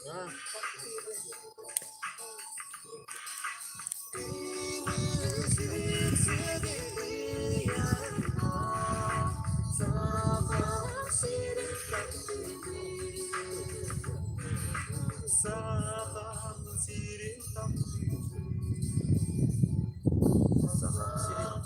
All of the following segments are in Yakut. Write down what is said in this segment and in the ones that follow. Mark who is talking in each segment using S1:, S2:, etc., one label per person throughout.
S1: Сахам сирин Сахам сирин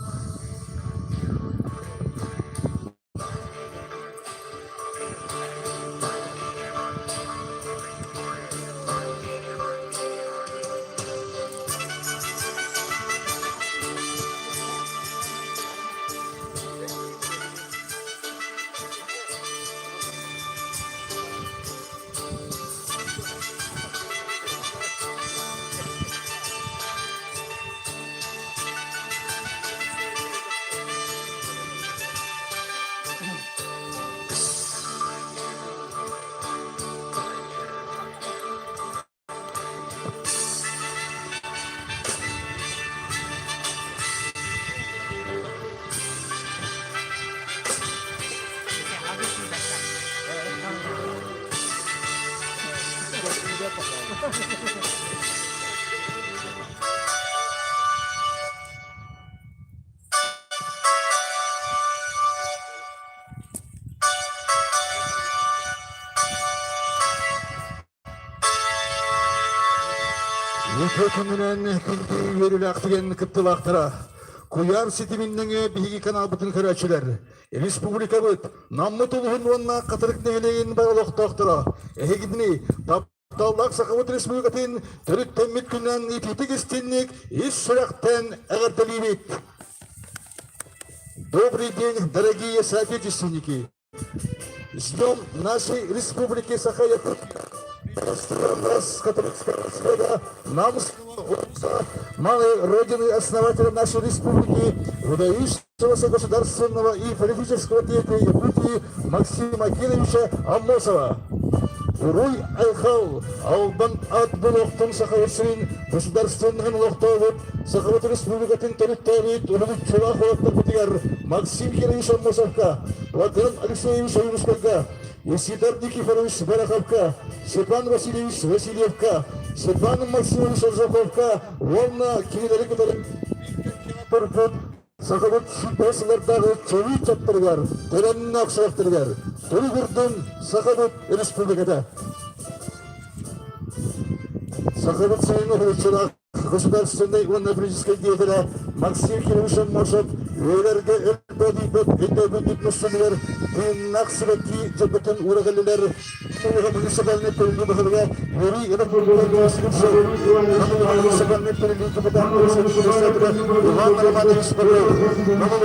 S2: Үтүө күнүнэн күндү үөрүүлээх түгэн кыттыылаахтара, куйаар ситимин нөҥүө биһиги каналбытын көрөөччүлэр, республикабыт, Наммыт улууһун уонна Хатырык нэһилиэгин бары олохтоохторо, эһигини тапталлаах Сахабыт Республикатын төрүттэммит күнүнэн итиитик истинник ис сүрэхтэн эҕэрдэлиибит! Добрый день, дорогие соотечественники! С днем нашей Республики Саха-Якутия! Приветствуем вас с католического свода Намского улуса, малой родины основателя нашей республики, выдающегося государственного и политического деятеля Якутии Максима Кировича Аммосова. Уруй Айхал, Албан ат буолуохтун Саха сирин государственныйын олохтообут Сахабыт Республикатын төрүттээбит уһулуччулаах уолаттарбытыгар Максим Кирович Аммосовка, Платон Алексеевич Ойуунускайга, Исидор Никифорович Бараховка, Степан Васильевич Васильевка, Степан Максимович Аржаковка уонна кинилэри кытары турбут Сахабыт сүүрбэ сыллардааҕы чөлүү чаттарыгар, төлөннөөх сүрэхтэригэр туругурдун Сахабыт Республиката! Сахабыт сирин уһулуччулаах государственнай уонна политическай деятелэ Максим Кирович Аммосов өлөргө өлбөөдүйбэт өйдөбүнньүк муссунугар тыыннаах сибэкки дьылбытын уура кэллилэр. Муниципальный тэриллии баһылыга Юрий Муниципальный тэриллии депутата Иван Романович Павлов,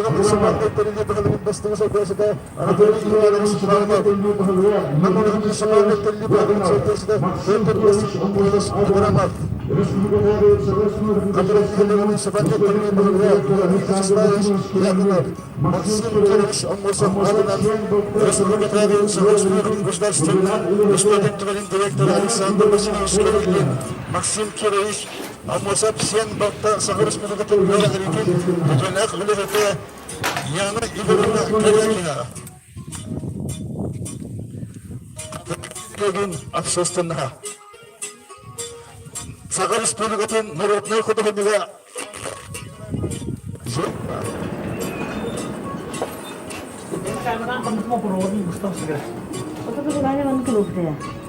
S2: муниципальный тэриллии баһылыгын бастыҥы солбуйааччыта Анатолий Иванович Иванов, муниципальный тэриллии баһылыгын солбуйааччыта Петр Васильевич Абрамов, муниципальный тэриллии баһылыга Вячеславович Якунов, Максим Кирович Аммосов аатынан Республикатааҕы Саха государственнай историк директора Александр Васильевич Кириллин, Максим Кирович Аммосов сиэн балта Саха Республикатын үөрэҕириитин үтүөлээх үлэһитэ Яна Игоревна Корякина. Бүгүн общественноһа Саха Республикатын народнай художнига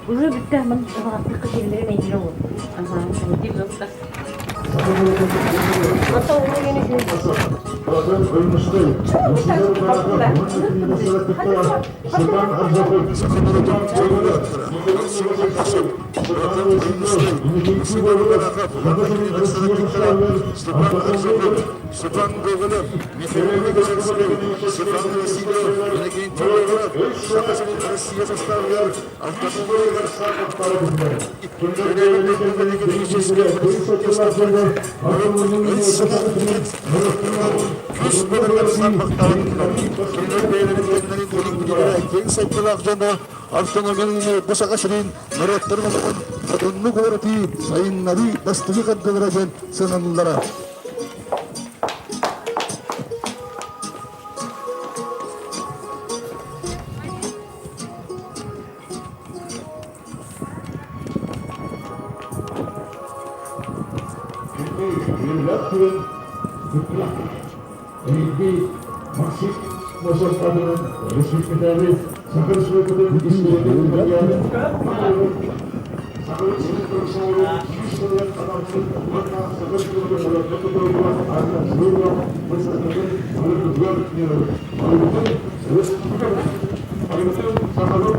S3: Уже бүттэ мын табаҕаттыкка киирэлэрин эйдире ол.
S2: Степан Гоголев, Михаил Васильев, Степан Васильев, Иннокентий Егоров, Саха сирин Россия составыгар Автономияны бу Саха сирин норуоттарын олоҕун хотуннук уларытыы, сайыннарыы бастакы хардыылара диэн сыаналыыллара. Үөрүүлээх түгэн Эһиги Максим Мосов аатынан республикатааҕы Саха Республикатын историятын Саха Республикатын 100 сылынан анаммыт уонна Саха Республикатын выставкатын арыгытыгар Арыгытын Сахалын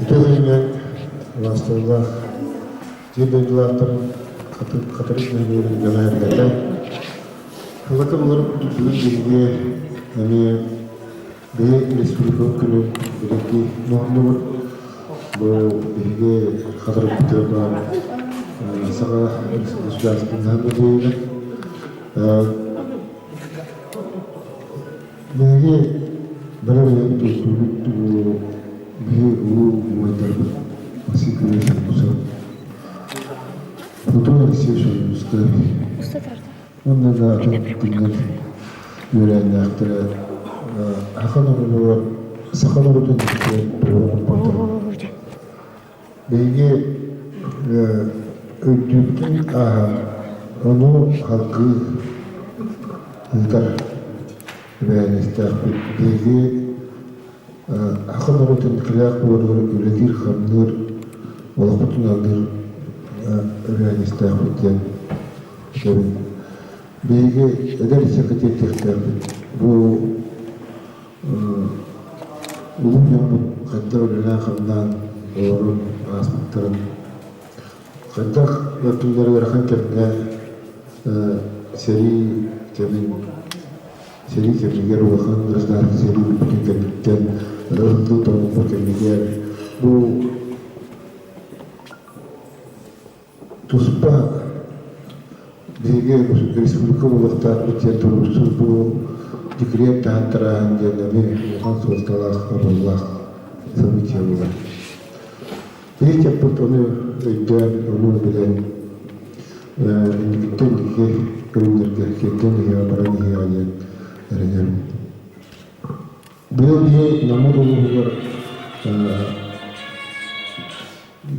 S4: Үтүө Бастыылаах биир дойдулаахтарын Хатырык нэһилиэгин дьоно-сэргэтэ Сыллата олорор бүгүн биһиги эмиэ биһи республикабыт күнүн бэлиэтии муһуннубут. Бу биһиги Хатырыкпытыгар баар Саха государственнай музейыгар Биһиги бары туттубут биһи улуу убайдарбыт Василий Кириллович Аммосов, Платон Алексеевич Ойуунускай уонна да атын кинилэр үөлээннээхтэрэ саха норуотугар саха норуотун туһугар Биһиги өйдүүбүтүн ааһан, ону салгыы ыытар эбээһинэстээхпит. Биһиги саха норуотун кэлээх буоларыгар үлэлиир-хамныыр, олохпутун аныыр эбээһинэстээхпит диэн этэбин. Биһиги эдэр ыччакка тиэрдиэхтээхпит. Бу Улуу дьоммут хайдах үлэлээн-хамнаан олорон ааспыттарын, хайдах өртүллэр ыарахан кэмҥэ сэрии кэмин сэрии кэмигэр улахан гражданскай сэрии бүппүтүн кэнниттэн ыһыллыы тоҥмут кэмигэр бу туспа биһиги республика буолуохтаахпыт диэн туруорсуу бу декрет таһааттарааһын диэн эмиэ улахан суолталаах оруоллаах событие буолар. Биһиги дьоппут ону өйдөөн, ону билэн инникиттэн инники көрүҥнэргэ киирдэн иһиэҕэ, баран иһиэҕэ диэн эрэнэбин. Быйыл биһи Наммыт улууһугар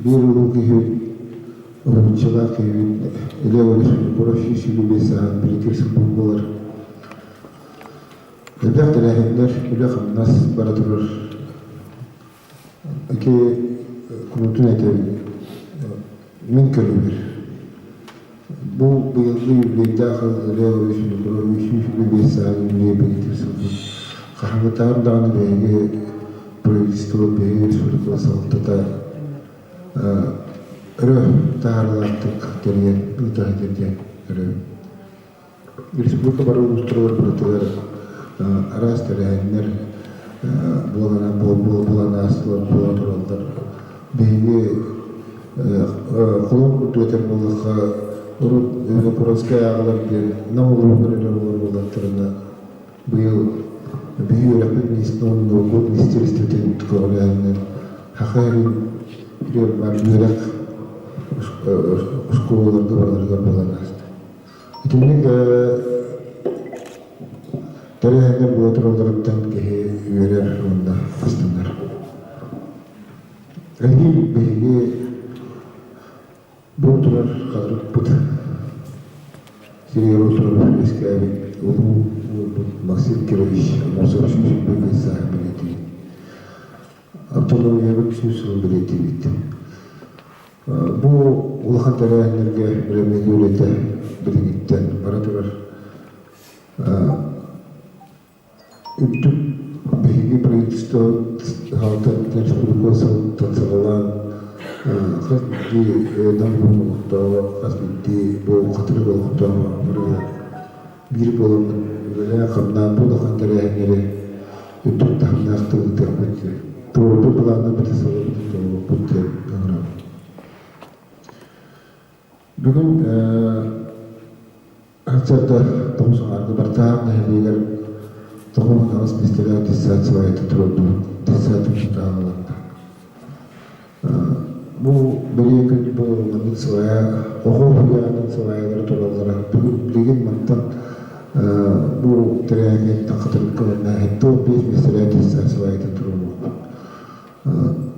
S4: Биир улуу киһи уһулуччулаах киһибит Илья Владимирович 125 сааһын бэлиэтиир сылбыт буолар. Элбэх тэрээһиннэр, үлэ-хамнас бара турар. Ити куруутун этэбин, мин көрүүбэр. Бу быйылгы юбилейдаах Ырыа 125 сааһын юбилей бэлиэтиир сылбыт хаһааҥҥытааҕар даҕаны биһиги правительство, биһиги республика салалтата өрө таһаарыылаахтык тэрийэн ыыта сылдьар диэн көрөбүн. Республика бары улуустарыгар барытыгар араас тэрээһиннэр буолан буолан аастылар, буола тураллар. Биһиги холон курдук этэр буоллахха, урут Куровскай ааҕылар диэн Нам улууһугар эрэ олорор буоллахтарына, быйыл биһиги үөрэхпит министиэристибэтин көҕүлээһининэн Саха сирин баар үөрэх оскуолаларга барыларыгар буолан ааста. Итинник тэрээһиннэр буола туралларыттан киһи үөрэр уонна астынар. Эһиил биһиги бу турар хатырыкпыт сиригэр олорор үөскээбит улуу уолбут Максим Кирович Аммосов 125 сааһын бэлиэтиибит. Автономиябыт 100 сылын бэлиэтиибит. Бу улахан тэрээһиннэргэ бэлэмнэнии үлэтэ билиҥҥиттэн бара турар. Үрдүк биһиги правительство республика сылыттан саҕалаан хас биирдии Нам олохтооҕо, хас биирдии бу Хатырык олохтооҕо барыга биир буоламмыт үлэлээн-хамнаан бу улахан тэрээһиннэри үрдүк таһымнаахтык ыытыахпыт диэн туруорбут былааннарбытын сылларбытын толоруохпут диэн ыҥырабын. Бүгүн сарсыарда 9 аҥаарга Бартаһаан нэһилиэгэр 98 миэстэлээх детсад сваята туруордубут. Детсад тутаан ыланна. Бу бэлиэ күн бу маннык свая оҕо уһуйаанын сваялара тураллара. Бүгүн билигин мантан бу тэрээһиҥҥэ хатырыкка уонна 75 миэстэлээх детсад сваятын туруоруохпут.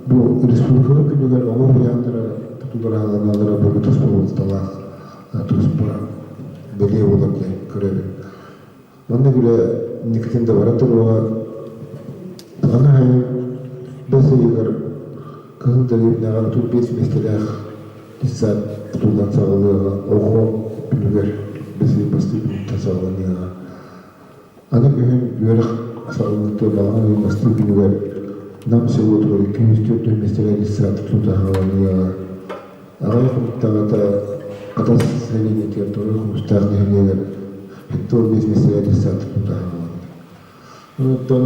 S4: Бу республика күнүгэр оҕо уһуйааннара тутуллара аһылланаллара бу туспа уолталаах туспа бэлиэ буолар диэн көрөбүн. Манна үлэ инникитин да бара туруоҕа. Аны сайын бэс ыйыгар Кыһыл дэриэбинэҕэ 35 миэстэлээх детсад тутуллан саҕалыаҕа, оҕо күнүгэр бэс ыйын бастакы күнүттэн саҕаланыаҕа. Аны күһүн үөрэх саҕаланыыта балаҕан ыйын бастакы күнүгэр Нам селотугар 204 миэстэлээх детсад тутуута саҕаланыаҕа. Аҕыйах хонуктааҕыта Хатас сэлиэнньэтигэр Тоҕой Хомустаах нэһилиэгэр 75 миэстэлээх детсад тутуута саҕаланна. Оттон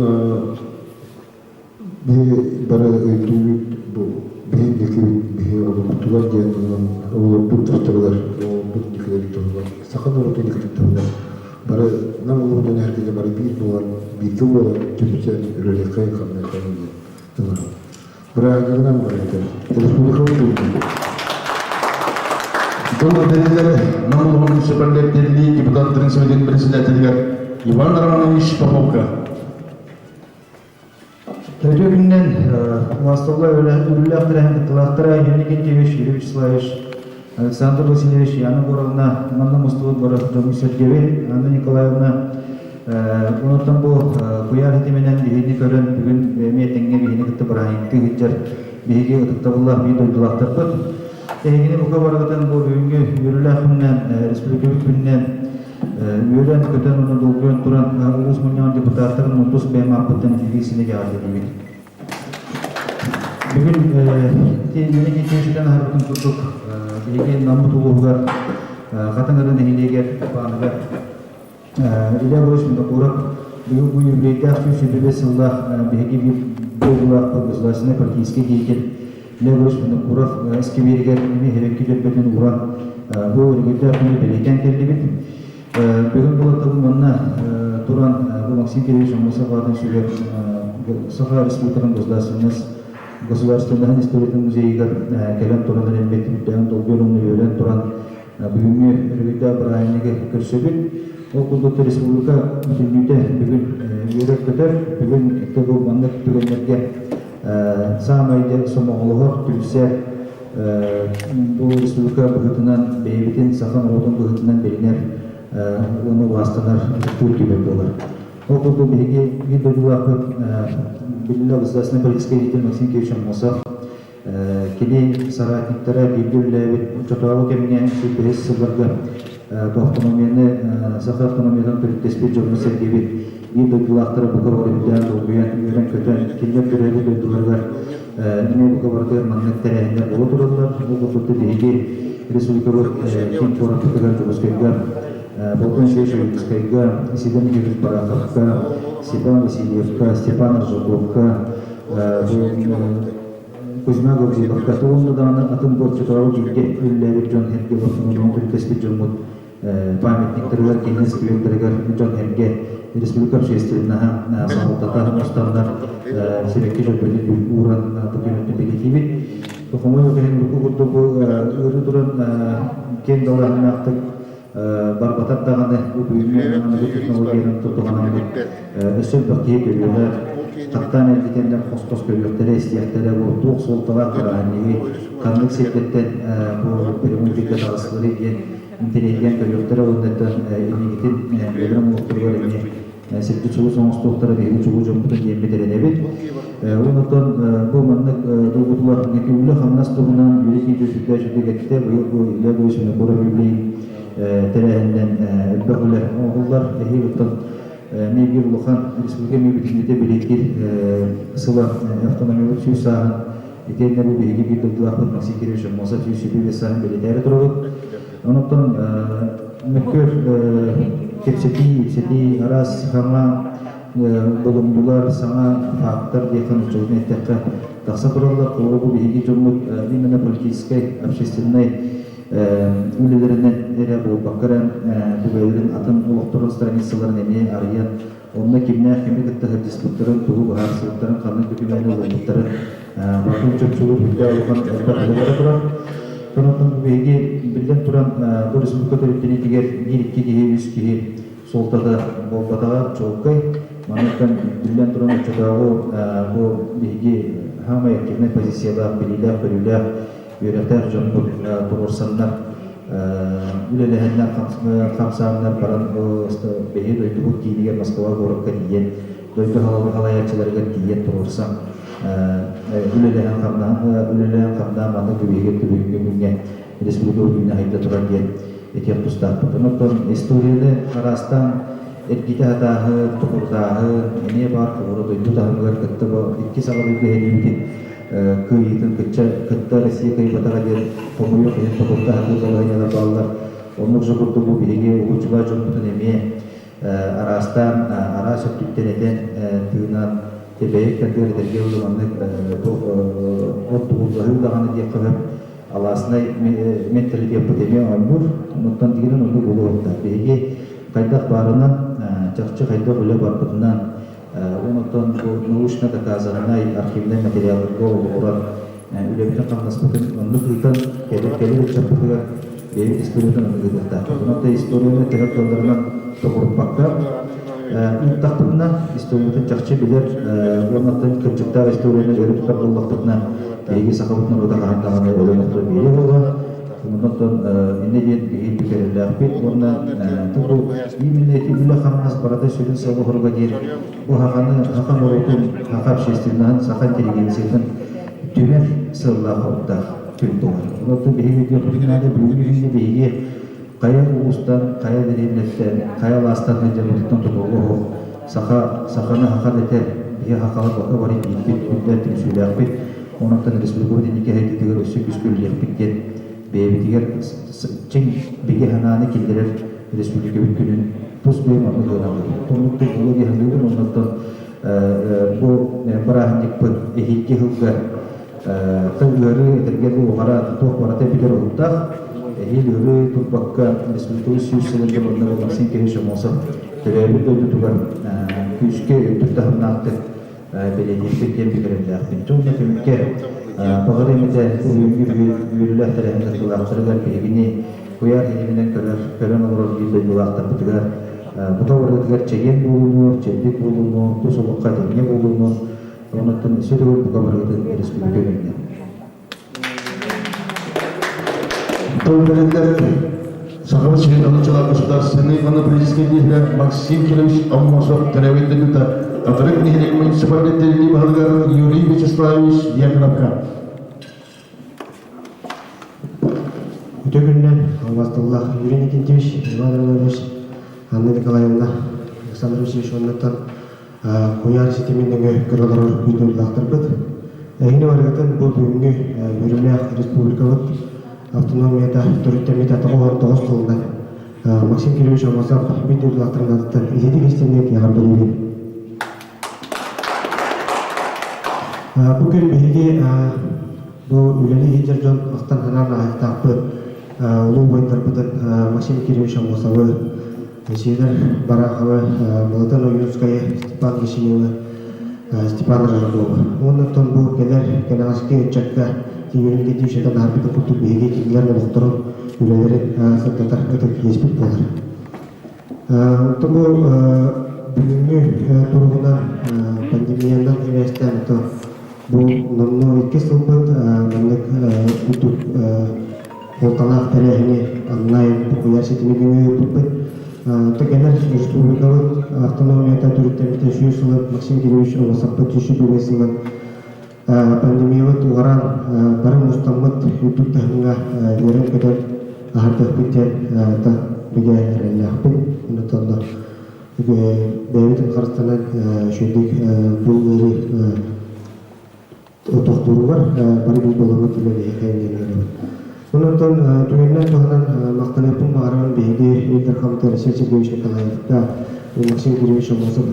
S4: биһи бары өйдүүбүт бу биһи инникибит биһи оҕолорбутугар диэн онон оҕолорбут тустарыгар оҕолорбут инникилэрин туһугар саха норуотун инникитин туһугар бары Нам улууһун дьоно бары биир буолан бииргэ буолан түмсэн үлэлиэххэйин-хамныаххайын диэн ыҥырабын. Бырааһынньыгынан барыта республикабыт туһунан.
S2: Тыл этэрилэр Нам улууһун муниципалитетин депутаттарын советын председателигэр Иван Романович Поповка.
S5: Төрү күннэн Властовла үлэлээх тэрээһин кыттыылаахтара Юрий Никитевич, Юрий Вячеславович, Александр Васильевич, Яна Егоровна, манна мустубут бары дьону-сэргэбит, Анна Николаевна Онуттан бу куйаар ситиминэн биһигини көрөн бүгүн эмиэ тэҥҥэ биһигини кытта бырааһынньыктыы сылдьар биһиги ытыктабыллаах биир дойдулаахтарбыт. Эһигини бука барыгытын бу бүгүҥҥү үөрүүлээх күнүнэн, республикабыт күнүнэн үөрэн-көтөн уонна долгуйан туран улуус мунньаҕын депутаттарын тус бэйэм ааппыттан итии синик эҕэрдэлиибит. Бүгүн ити Юрий Никитичтэн аһарбытын курдук биһиги Наммыт улууһугар Хатыҥ Арыы нэһилиэгэр Бааныгар Илья Борисович Винокуров быйыл бу юбилейдаах 125 сыллаах биһиги биир дойдулаахпыт государственнай политическай деятель Илья Борисович Винокуров искибиэригэр эмиэ эбэҥки дьөрбөтүн ууран бу өрөгөйдөөх күнү бэлиэтээн кэллибит. Бүгүн булаттабын манна туран бу Максим Кириллович Аммосов аатын сүгэр Саха Республикатын государственность государственноһын историятын музейыгар кэлэн туран эрэммит үрдээн долгуйан уонна үөрэн туран бүгүҥҥү өрөгөйдөөх бырааһынньыгы көрсөбүт. Ол курдук республика бүтүннүүтэ бүгүн үөрэр-көтөр, бүгүн бу маннык түгэннэргэ саамай сомоҕолоһор, түмсэр бу республика быһыытынан бэйэбитин саха норуотун быһыытынан билинэр уонна убаастанар ытыктыыр түгэн буолар. Ол курдук биһиги биир дойдулаахпыт биллэ государственный политический деятель Максим Кириллович Аммосов. Кини соратниктара бииргэ үлэлээбит оччотооҕу кэмҥэ 25 сылларга бу автономияны саха автономиятын төрүттэспит дьоммут-сэргэбит биир дойдулаахтара бука бары үрдээн долгуйан, үөрэн-көтөн, кинилэр төрөөбүт дойдуларыгар эмиэ бука барытыгар маннык тэрээһиннэр буола тураллар. Ол курдук биһиги республикабыт киин куораппытыгар Дьокуускайга Болтон Швейцарскайга, Исидор Михайлович Бараховка, Степан Васильевка, Степан Аржаковка, Кузьма Гавриловка уонна даҕаны атын боччотооҕу бииргэ үлэлээбит дьон эргэ бортунан үлтэспит дьоммут памятниктарыгар, кини сквердэригэр дьон эргэ республика общественноһа салалтата мустаннар сибэкки дьөрбөтүн ууран бу күнүттэн бэлиэтиибит. Хомойуох иһин урукку курдук бу ыарыы туран киэҥ далааһыннаахтык барбатар даҕаны бу бүгүҥҥү аныгы технологиянан тутуһанаммыт өссө элбэх киһи көрүөҕэ, хаттаан эргитэннэр хос-хос көрүөхтэрэ, истиэхтэрэ бу туох суолталаах бырааһынньыгый, ханнык сирдэртэн бу прямой эфиргэ таҕыстыларый диэн интэриэһиргээн көрүөхтэрэ уонна инникитин бэйэлэрин олохторугар эмиэ сирдьит сулус оҥостуохтара биһиги чулуу дьоммутун диэммит эрэнэбит. Онтон бу маннык долгутулар үлэ-хамнас туһунан Юрий Кириллович сүрдээх үчүгэй эттэ. Быйыл бу Илья Григорьевич Винокуров юбилейын тэрээһининэн элбэх үлэ оҥоһуллар. Эһиил оттон эмиэ биир улахан республика эмиэ бүтүннүүтэ бэлиэтиир сыла автономиябыт сүүс сааһын итиэннэ бу биһиги биир дойдулаахпыт Максим Кириллович Аммосов 125 сааһын бэлиэтээри турабыт. Онтон мөккүөр кэпсэтии, ипсэтии араас саҥа булумньулар, саҥа фактор диэххэ нууччалыы эттэххэ тахса тураллар. Холобур, бу биһиги дьоммут именно политическай, общественнай үлэлэринэн эрэ буолбакка эрэ бу бэйэлэрин атын олохторун страницаларын эмиэ арыйан, онно кимнээх кими кытта сылдьыспыттарын, тугу быһаарсыбыттарын, ханнык дөкүмүөнү ылыммыттарын барытын чопчулуур үрдээх улахан элбэх үлэ бара турар. Онон биһиги биллэн туран бу республика төрүттэниитигэр биир-икки киһи, үс киһи суолтата буолбатаҕа чуолкай. Манныктан биллэн туран оччотооҕу бу биһиги саамай активнай позициялаах, билиилээх-көрүүлээх, үөрэхтээх дьоммут туруорсаннар үлэлэһэннэр, хамсааннар баран биһиги дойдубут киинигэр Москва куоракка тиийэн дойду салайааччыларыгар тиийэн туруорсан үлэлэһэн хамнаан үлэлээн хамнаан маннык түбүһүгэр түбүһүҥҥү күҥҥэ республика күнүнэ хайда турар диэн этиэх тустаахпыт. Онон историяны араастаан эргитэ сатааһын, токурутааһын эмиэ баар холобура дойду таһымыгар кытта бу икки саҕа дойду иһэлиибитин кыайыытын кытта кытта Россия кыайбатаҕа диэн хомойуох иһин токурда сатыыр балаһыанньалар бааллар. Оннук же курдук бу биһиги улууччулаах дьоммутун эмиэ араастаан араас өттүттэн этэн тыынан тэбэйик кэрдиэр этэргэ дылы маннык туох ордугурҕаһыы даҕаны диэххэ сөп алааснай менталитеппыт эмиэ оонньуур оннуттан тигинэн оннук буолуохтаах биһиги хайдах баарынан чахчы хайдах үлэ барбытынан онтон бу научно доказаннай архивнай материалларга олоҕуран үлэбитин хамнаспытын оннук ыытан кэлэр кэлэр ыччаппытыгар бэйэбит историятын оннук ыытыахтаахпыт. Онон историяны төһө кыалларынан тоҕуруппакка ыыттахпытына историябытын чахчы билэр уонна кырдьыктаах историяны өрө тутар буоллахпытына биһиги сахабыт норуота хаһан даҕаны өлөн охтон биэриэ буолуо. Онтон иннэ диэн биһиги бүтэрэллээхпит уонна бу именно ити үлэ-хамнас барыта сүрүн сыала-соруга диэн бу саханы, саха норуотун, саха общественноһын, саха интеллигенциятын түмэр сыаллаах-соруктаах күн буолар. Онон биһиги өйдүөхпүтүн наада бүгүҥҥү күҥҥэ биһиги хайа улуустан, хайа дэриэбинэттэн, хайа алаастан сылдьарбытыттан тутулуга суох саха, саханы саха дэтэр, биһи сахалар бока бары биирбит, үрдэр түмсүүлээхпит, онон республикабыт инники сайдыытыгар өссө күүскэ үлэлиэхпит диэн бэйэбитигэр чиҥ бигэ санааны киллэрэр республикабыт күнүн тус бэйэм оннук ылынабын. Оннук буолуо дии саныыбын. Оннуттан бу бырааһынньыкпыт эһиилги сылга тыл ыарыы этэргэ уҕара туох барыта бүтэр уһуктаах. Эһиил ыарыы турбакка республикабыт 100 сылын дьолунна Максим Кириллович Аммосов төрөөбүт дойдутугар күүскэ үрдүк таһымнаахтык бэлиэтиэхпит диэн бүтэрэллээхпин. Дьэ уонна түмүккэ баҕар эмитэ бүгүҥҥү үөрүүлээх тэрээһин кыттыылаахтарыгар биһигини куйаар ситиминэн көрөр, көрөн олорор биир дойдулаахтарбытыгар бука барытыгар чэгиэн буолууну, чэбдик буолууну, тус олоххо этэҥҥэ буолууну, онуттан өссө төгүл бука барыгытын республика күнүнэн.
S2: Тыл бэриллэр Сахабыт сирин научалар государственный уонна политическай деятелэ Максим Кирович Аммосов төрөөбүт дойдута Хатырык нэһилиэк муниципальнай тэриллии баһылыгар Юрий Вячеславович Дьяконовка.
S6: Үтүө күнүнэн убастабыллаах Юрий Никитич, Иван Иванович, Анна Николаевна, Александр Васильевич уоннаттан куйаар ситимин нөҥүө көрө олорор бүйтүүллаахтарбыт. Эһини барыгытын бу бүгүҥҥү үөрүүлээх республикабыт автономията төрүттэммитэ 99 сылынан Максим Кириллович Аммосов бүйтүүллаахтарын атыттан ититик истинник эҕэрдэлиибин. Бу күн биһиги бу үлэлии сылдьар дьон ахтан санаан ааһыахтаахпыт улуу убайдарбытын Максим Кириллович Аммосовы, Сидор Бараховы, Мылатан Ойуунскайы, Степан Гасиневы, Степан Рожаковы. Уонна оттон бу кэлэр кэнэҕэски ыччакка Юрий Никитич этэн аһарбытын курдук биһиги кинилэр олохторун, үлэлэрин сырдатар ытык иэспит буолар. Оттон бу бүгүҥҥү туругунан пандемиянан сибээстээн бу номнуо иккис сылбыт маннык үрдүк суолталаах тэрээһини онлайн куйаар ситимин ыыппыппыт. Оттон кэлэр республикабыт автономията төрүттэммитэ сүүс сылын Максим Кириллович Олосаппыт 125 сылын Пандемиябыт уҕараан, бары мустаммыт үрдүк таһымҥа үөрэн-көтөн аһардыахпыт диэн бигэ эрэллээхпин. Онтон бэйэбитин харыстанан үчүгэйдик бу ыарыы тохтууругар бары биир буоламмыт үлэлэһиэхэ диэн ыҥырабын. Онтон түгэнинэн туһанан махтаныахпын баҕарабын биһиги Ил Дархаммыт Алексей Сергеевич Николаевка, Максим Кириллович Аммосов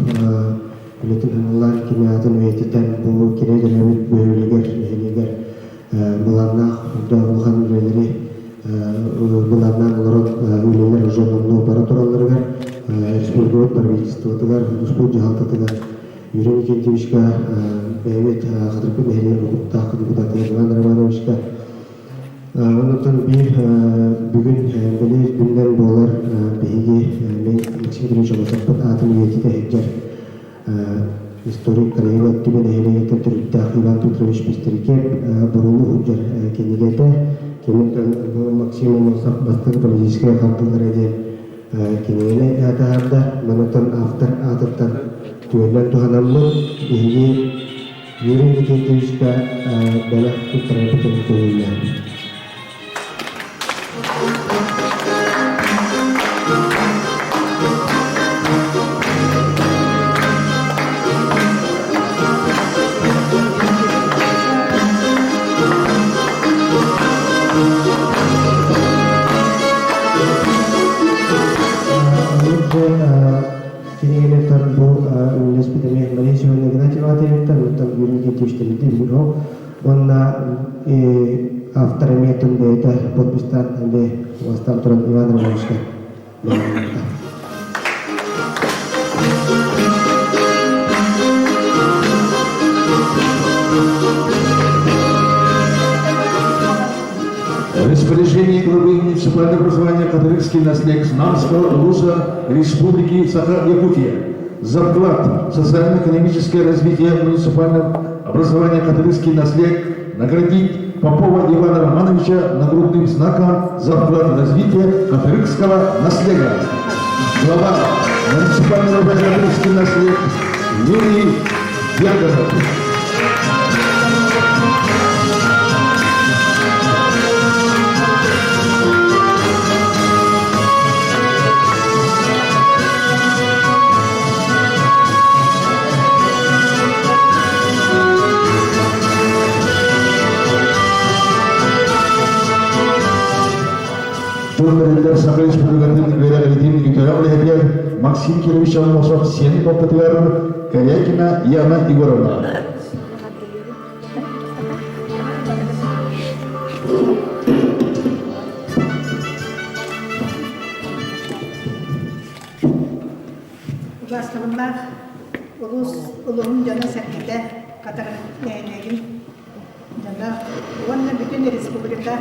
S6: Үлэтин аналлаан кини аатын үйэтитэн бу кини төрөөбүт бөһүөлэгэр, нэһилиэгэр былааннаах үрдээх улахан үлэлэри былааннаан олорон үлэлэр уже номнуо бара туралларыгар республикабыт правительствотыгар, улууспут дьаһалтатыгар Юрий Никитичка бэйэбит Хатырыкпыт нэһилиэгин уопуттаах депутатыгар Иван Романовичка Онтон биир бүгүн бэлиэ күнүнэн буолар биһиги Максим Кириллович Олосовпут аатын үйэтитэ сылдьар историк краевед Түбэ нэһилиэгиттэн төрүттээх Иван Петрович Пестерикеп боруолу сылдьар кинигэтэ. Киниттэн бу Максим Аммосов бастакы политическай хардыылара диэн кинигэни таһаарда. Манытан автор аатыттан түгэнинэн туһанаммыт биһиги Юрий Никитичка бэлэх туттарарбытын көҥүллээн. Кинигэлэртэн бу үлэлэспит эмиэ Мария Семеновна Игнатьева Атыевиттан, оттон Юрий Никитич Дмитриев уонна автор эмиэ тыл бэйэтэ подпистаан эмиэ бастаан туран Иван Романовичка бэлэмнэммитэ.
S2: Распоряжение главы муниципального образования Католический наследник Знамского вуза Республики Саха-Якутия за вклад в социально-экономическое развитие муниципального образования Католический наследник наградить Попова Ивана Романовича нагрудным знаком за вклад в развитие католического наследия. Глава муниципального образования Католический наследник Юрий Дьяконов. Тыл Саха Республикатын үөрэҕирдиин үтүө үлэһитигэр Максим Кирович Аммосов сиэн боппутугар Корякина Яна Егоровна.
S7: Убаастабыллаах улуус улууһун дьоно-сэргэтэ, Хатырык нэһилиэгин дьоно уонна бүтүн республика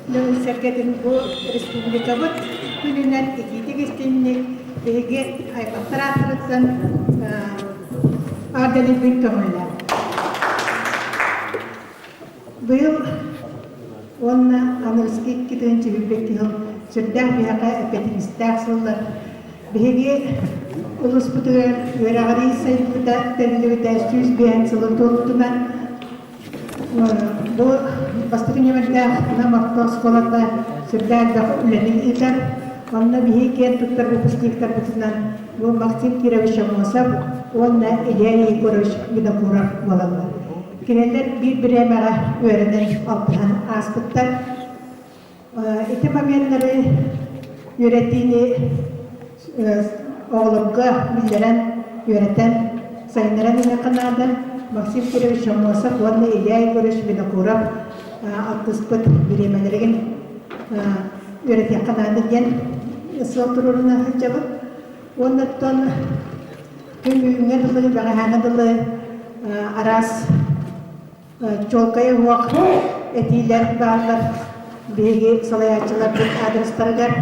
S7: дьонун-сэргэтин бу республикабыт күнүнэн итиитик истинник биһиги аймахтар ааттарыттан аадалыйбыт көҥүллээх. Быйыл уонна аныгыскы 2022 сыл сүрдээх биһиэхэ эппиэтинэстээх сыллар. Биһиги улууспутугар үөрэҕирии сайдыыта тэриллибитэ 105 сылын туолбутунан бу бастакы нүөмэрдээх Нам орто оскуолата сүрдээх элбэх үлэни ыытар. Онно биһиги киэн туттар выпускниктарбытынан бу Максим Кирович Аммосов уонна Илья Егорович Винокуров буолаллар. Кинилэр биир бириэмэҕэ үөрэнэн алтыһан ааспыттар. Ити моменнары үөрэтиини оҕолорго биллэрэн, үөрэтэн, сайыннаран иһиэххэ наада. Максим Кирович Аммосов уонна Илья Егорович Винокуров алтыспыт бириэмэлэригин үөрэтиэххэ наада диэн сыал туруоруна сылдьабыт. Уонна оттон күн бүгүҥҥэ дылы, бэҕэһээҥҥэ дылы араас чуолкай уһуох этиилэр бааллар биһиги салайааччыларбыт адрестарыгар.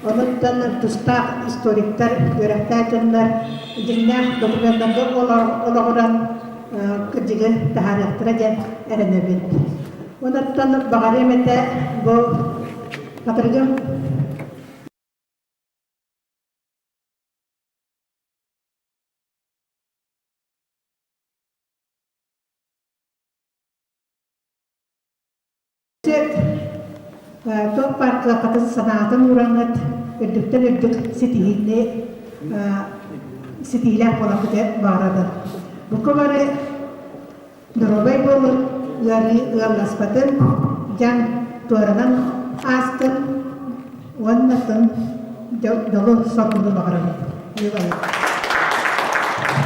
S7: Онуттан тустаах историктар, үөрэхтээх дьоннор дьиҥнээх докумуоннарга олоҕуран кырдьыгы таһаарыахтара диэн эрэнэбин. Онуттан баҕарыам этэ бу Хатырыгым Туох баар кыаххытын санаатын уураҥҥыт, үрдүктэн үрдүк ситиһиини ситиһиилээх буоларгыт баҕарабын. Бука бары доруобай буолун, ыарыы ыалласпатын, дьаҥ туоранан аастын уонна тын дьолу соргуну баҕарабын.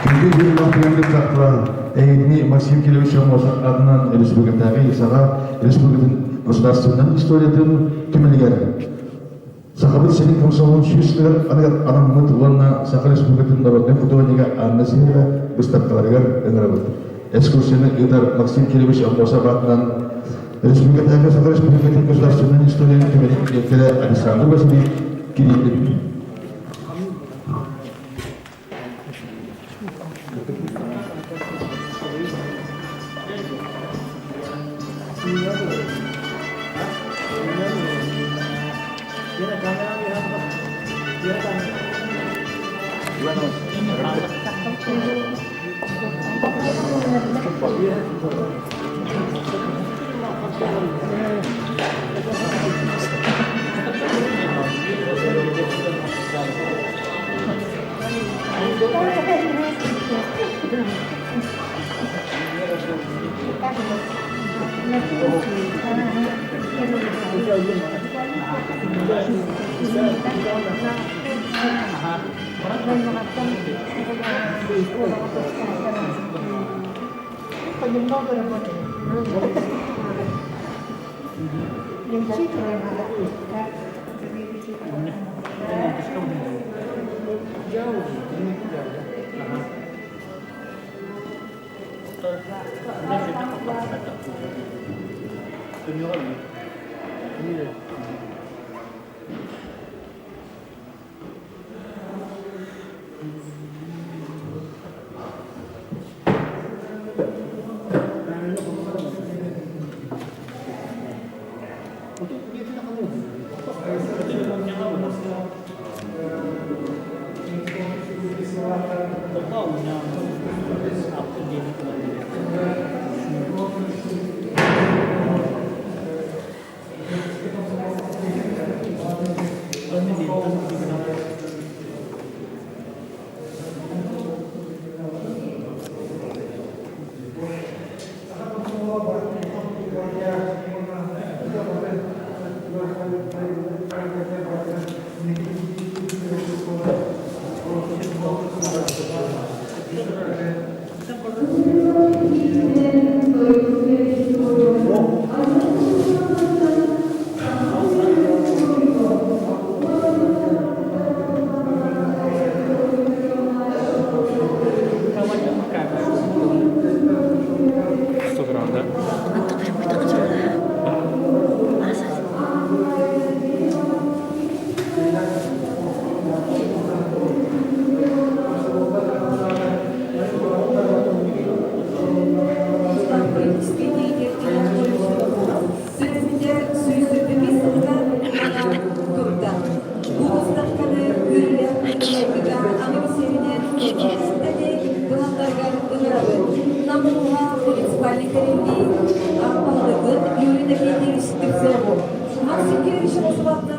S2: Күндү биир кыттаахтар, эһигини Максим Кирович Аммосов аатынан республикатааҕы Саха Республикатын государственнай историятын түмэлигэр Сахабыт сирин комсомолун сүүс сылыгар анаммыт уонна Саха Республикатын народнай художнига Анна Сидорова быыстапкаларыгар ыҥырабыт. Экскурсияны ыытар Максим Кирович Аммосов аатынан Республикатааҕы Саха Республикатын государственнай историятын түмэлин дириэктэрэ Александр Васильевич Кириллин.
S7: Понемногу работаем. Не учитываем, да?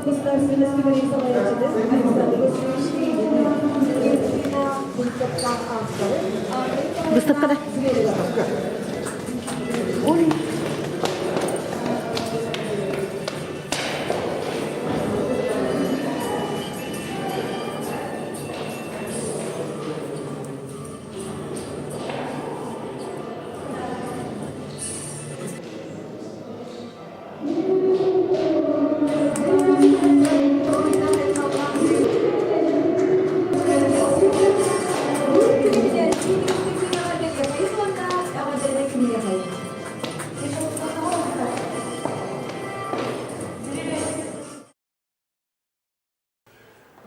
S8: Государственной салайааччытын Александр Васильевич Ильины, Екатерина Быыстапка авторы
S3: Выставка да. Ой.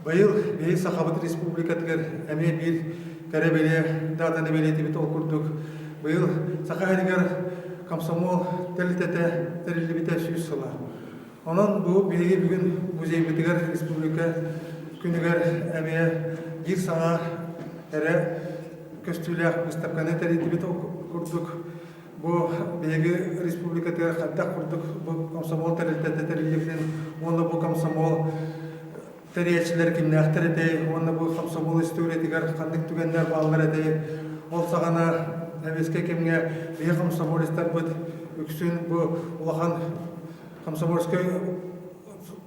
S9: Быйыл биһи Сахабыт Республикатыгар эмиэ биир кэрэ бэлиэ даатаны бэлиэтибит ол курдук быйыл Саха сиригэр комсомол тэрилтэтэ тэриллибитэ 100 сыла. Онон бу биһиги бүгүн музейбытыгар республика күнүгэр эмиэ биир саҥа эрэ көстүүлээх выставканы тэрийдибит ол курдук бу биһиги республикатыгар хайдах курдук бу комсомол тэрилтэтэ тэриллибитин уонна бу комсомол тэрийээччилэр кимнээхтэр этэй уонна бу комсомол историятыгар ханнык түгэннэр бааллар этэй ол саҕана сэбиэскэй кэмҥэ биһиги комсомолецтарбыт үксүн бу улахан комсомольскай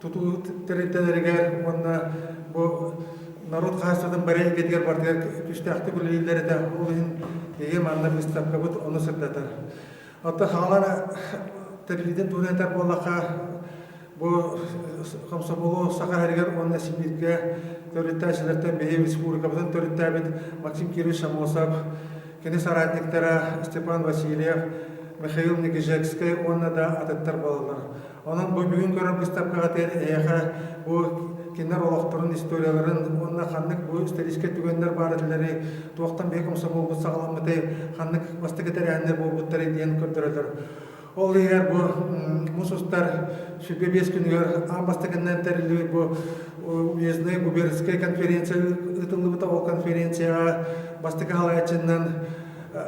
S9: тутуу тэрилтэлэригэр уонна бу норуот хаһаайыстыбатын бары эйгэтигэр барытыгар түстээхтик үлэлииллэр этэ. Ол иһин биһиги манна быыстапкабыт ону сырдатар. Оттон хаалан тэриллиитин туһунан этэр буоллахха, бу комсомолу Саха сиригэр уонна Сибииргэ төрүттээччилэртэн биһиги республикабытын төрүттээбит Максим Кирович Аммосов, кини соратниктара Степан Васильев, Михаил Никижекскэй уонна да атыттар буолаллар. Онон бу бүгүн көрөр быыстапкаҕа эһиэхэ бу кинилэр олохторун историяларын уонна ханнык бу историческай түгэннэр баар этилэрий, туохтан биһиги комсомолбут саҕаламмытый, ханнык бастакы тэрээһиннэр буолбуттарый диэн көрдөрөллөр. Ол иһигэр бу муус устар 25 күнүгэр аан бастакыннан тэриллибит бу уездная губернская конференция ыытыллыбыта. Ол конференцияҕа бастакы халааччыннан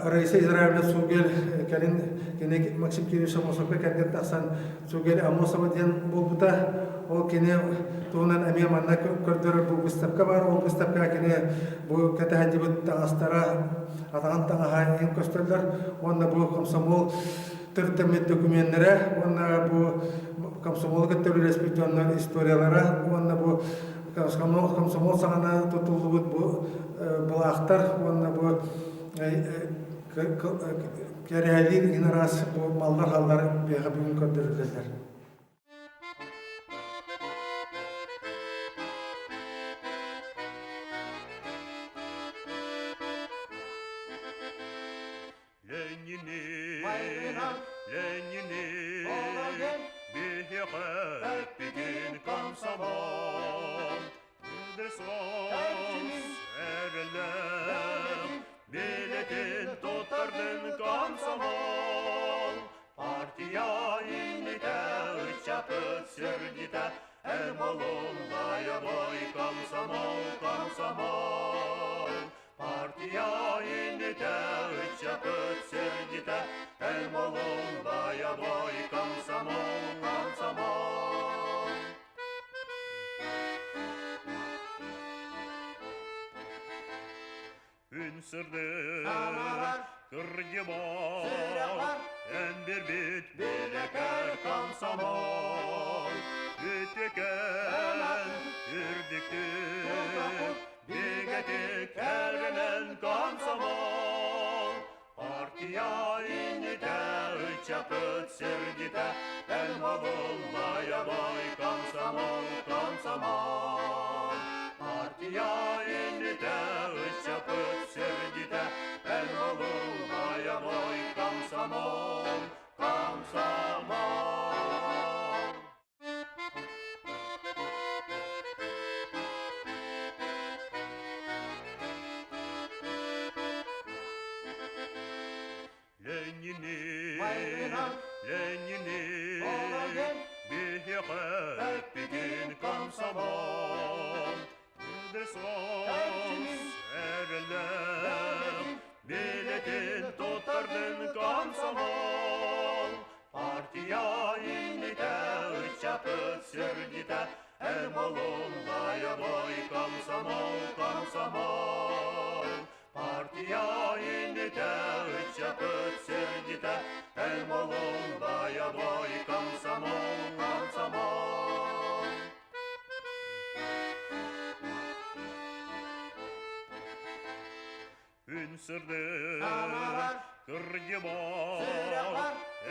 S9: Раиса Израилевна Цугель кэлин кини Максим Кирович Амосовка кэргэн тахсан Цугель Амосова диэн буолбута. Ол кини туһунан эмиэ манна көрдөрөр бу выставка баар. Ол выставкаҕа кини бу кэтэһэлдьибит таҥастара, атаҕын таҥаһа иһин көстөллөр. Уонна бу комсомол төрүттэммит документнэрэ уонна бу комсомолу кытта үлэлэспит дьоннор историялара уонна бу комсомол саҕана тутуллубут бу былаахтар уонна бу кэрэһэлиир иһин араас бу маллар-халлар биһиэхэ бүгүн көрдөрүллэллэр.
S1: Ленини, Ленини, биһиэхэ эппигин комсомол, Билетин туттардын комсомол, партия иннитэ ыччапыт сүрдитэ, эр молунлайабой комсомол, комсомол. Партия иннитэ ыччапыт сүрдитэ, эр молунлайабой комсомол, комсомол. Үн сырдык, кырдьыбар, эн бирбит билекер комсомол. Үтүкэн, үрдүктүк, бигэтик эрэнэн комсомол. Партия иннитэ, ыччапыт сирдитэ, эн мобуллайабой комсомол, комсомол. Партия иннитэ, ыччапыт сирдитэ, эн мобуллайабой комсомол, комсомол. Ленини, Ленини, биһиэхэ эппигин комсомол, эрэллээх, билетин туттардын комсомол, партия иннитэ, ыччапыт сүрдитэ, комсомол. Партия иннитэ ыччапыт сирдьитэ, эн буолун бойобуой комсомол, комсомол. Үн сырдык, кырдьыбат,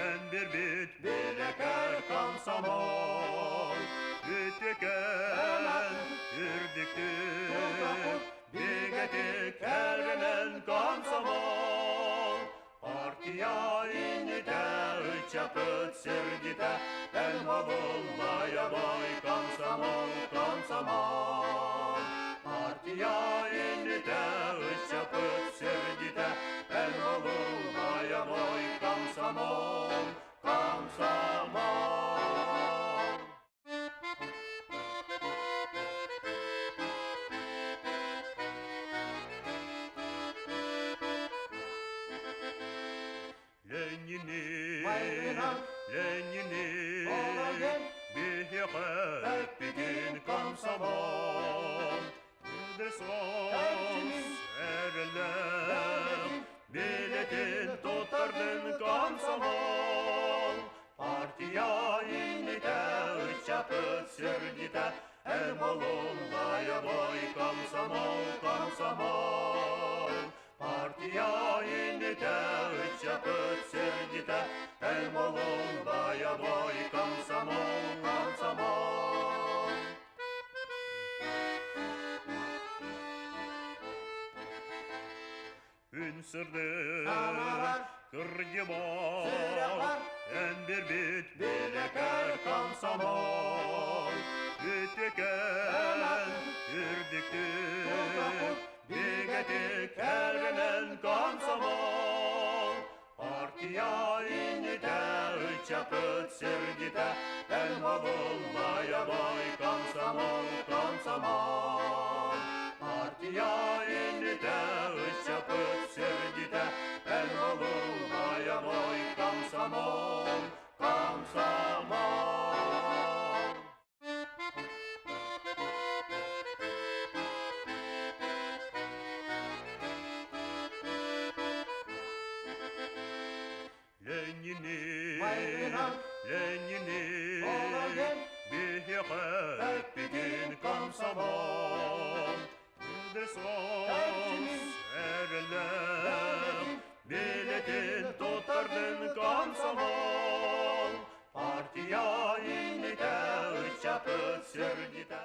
S1: эн биэрбит билекэр комсомол. Үтүкэн, үрдүктүк, бигэтик эрэнэн комсомол. Партия иннитэ, ыччапыт сирдьитэ, эн буолун бойобуой комсомол, комсомол. Партия иннитэ, ыччапыт сирдьитэ, эн буолун бойобуой комсомол, комсомол. Ленини, Ленини, биһиэхэ эппитин комсомол, эрэллээх, билэтин туттардын комсомол. Партия иннитэ, ыччапыт сирдьитэ, эн буолун бойобуой комсомол, комсомол. Партия иннитэ, ыччапыт сирдьитэ, эн буолун бойобуой комсомол, комсомол. Үн сырдык, кырдьыбат, эн биэрбит билекэр комсомол. Үтүкэн, үрдүктүк, бигэтик эрэнэн комсомол. Партия иннитэ, ыччапыт сирдьитэ, эн буолун бойобуой комсомол, комсомол. Партия иннитэ, ыччапыт сирдьитэ, эн буолун бойобуой комсомол, комсомол. Ленини, Ленини, биһиэхэ эппитин комсомол, эрэллээх, билэтин туттардын комсомол, партия иннитэ, ыччапыт сирдьитэ.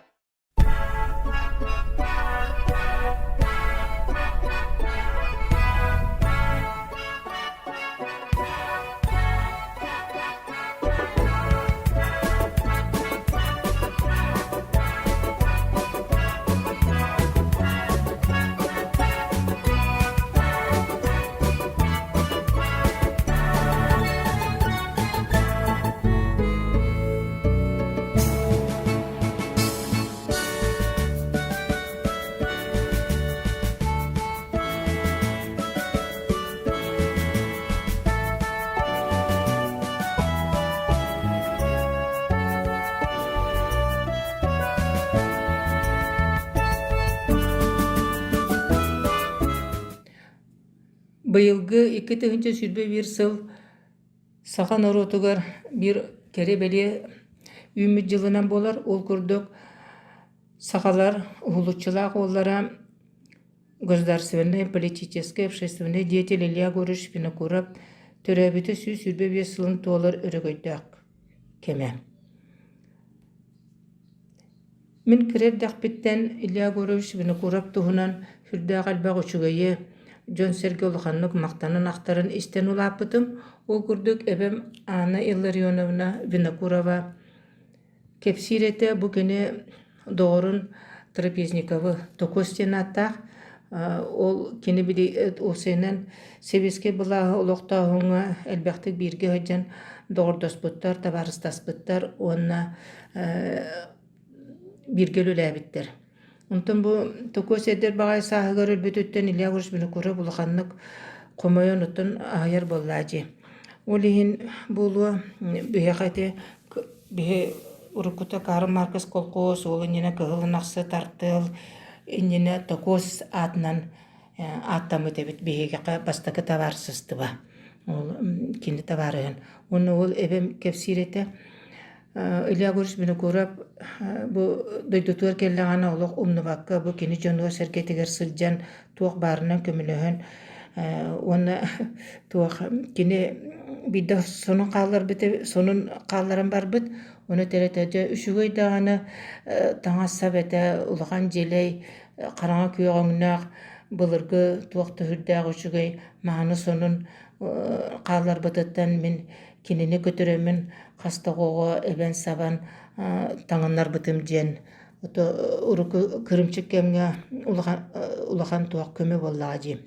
S10: Быйылгы 2021 сыл Саха норуотугар биир кэрэ-бэлиэ үүммүт дьылынан буолар. Ол курдук сахалар уһулуччулаах уоллара государственнай, политическай, общественнай деятель Илья Егорович Винокуров төрөөбүтэ 125 сылын туолар өрөгөйдөөх кэмэ. Мин кыра эрдэхпиттэн Илья Егорович Винокуров туһунан сүрдээх элбэх үчүгэйи, дьон-сэргэ улаханнык махтанан ахтарын истэн улааппытым. Ол курдук эбэм Анна Илларионовна Винокурова кэпсиир этэ, бу кини доҕорун Трапезниковы Токос диэн ааттаах. Ол кини били уопсайынан сэбиэскэй былааһы олохтооһуҥҥа элбэхтик бииргэ сылдьан доҕордоспуттар, табаарыстаспыттар уонна бииргэ үлэлээбиттэр. Онтон бу Токос эдэр баҕайы сааһыгар өлбүтүттэн Илья Егорович Винокуров улаханнык хомойон оттон аһыйар буоллаа дии. Ол иһин буолуо биһиэхэ ити биһи уруккута Карл Маркс колхоз, ол иннинэ Кыһыл Ынахсыт, Артыал. иннинэ Токос аатынан ааттаммыт эбит биһиэхэ бастакы табаарысыстыба. Ол кини табаарыһын. Уонна ол эбэм кэпсиир этэ Илья Егорович Винокуров бу дойдутугар кэллэҕинэ олох умнубакка бу кини дьонугар-сэргэтигэр сылдьан туох баарынан көмөлөһөн уонна туох кини биирдэ сонун хаалларбыт сонун хаалларан барбыт ону этэр дьэ үчүгэй даҕаны таҥас-сап этэ улахан дьиэлэй хараҥа күөх өҥнөөх былыргы туох да сүрдээх үчүгэй мааны сонун хаалларбытыттан мин кинини көтүрэммин хас да оҕоҕо эбэн-сабан таҥыннарбытым диэн урукку кырыымчык кэмҥэ улахан улахан туох көмө буоллаҕа дии.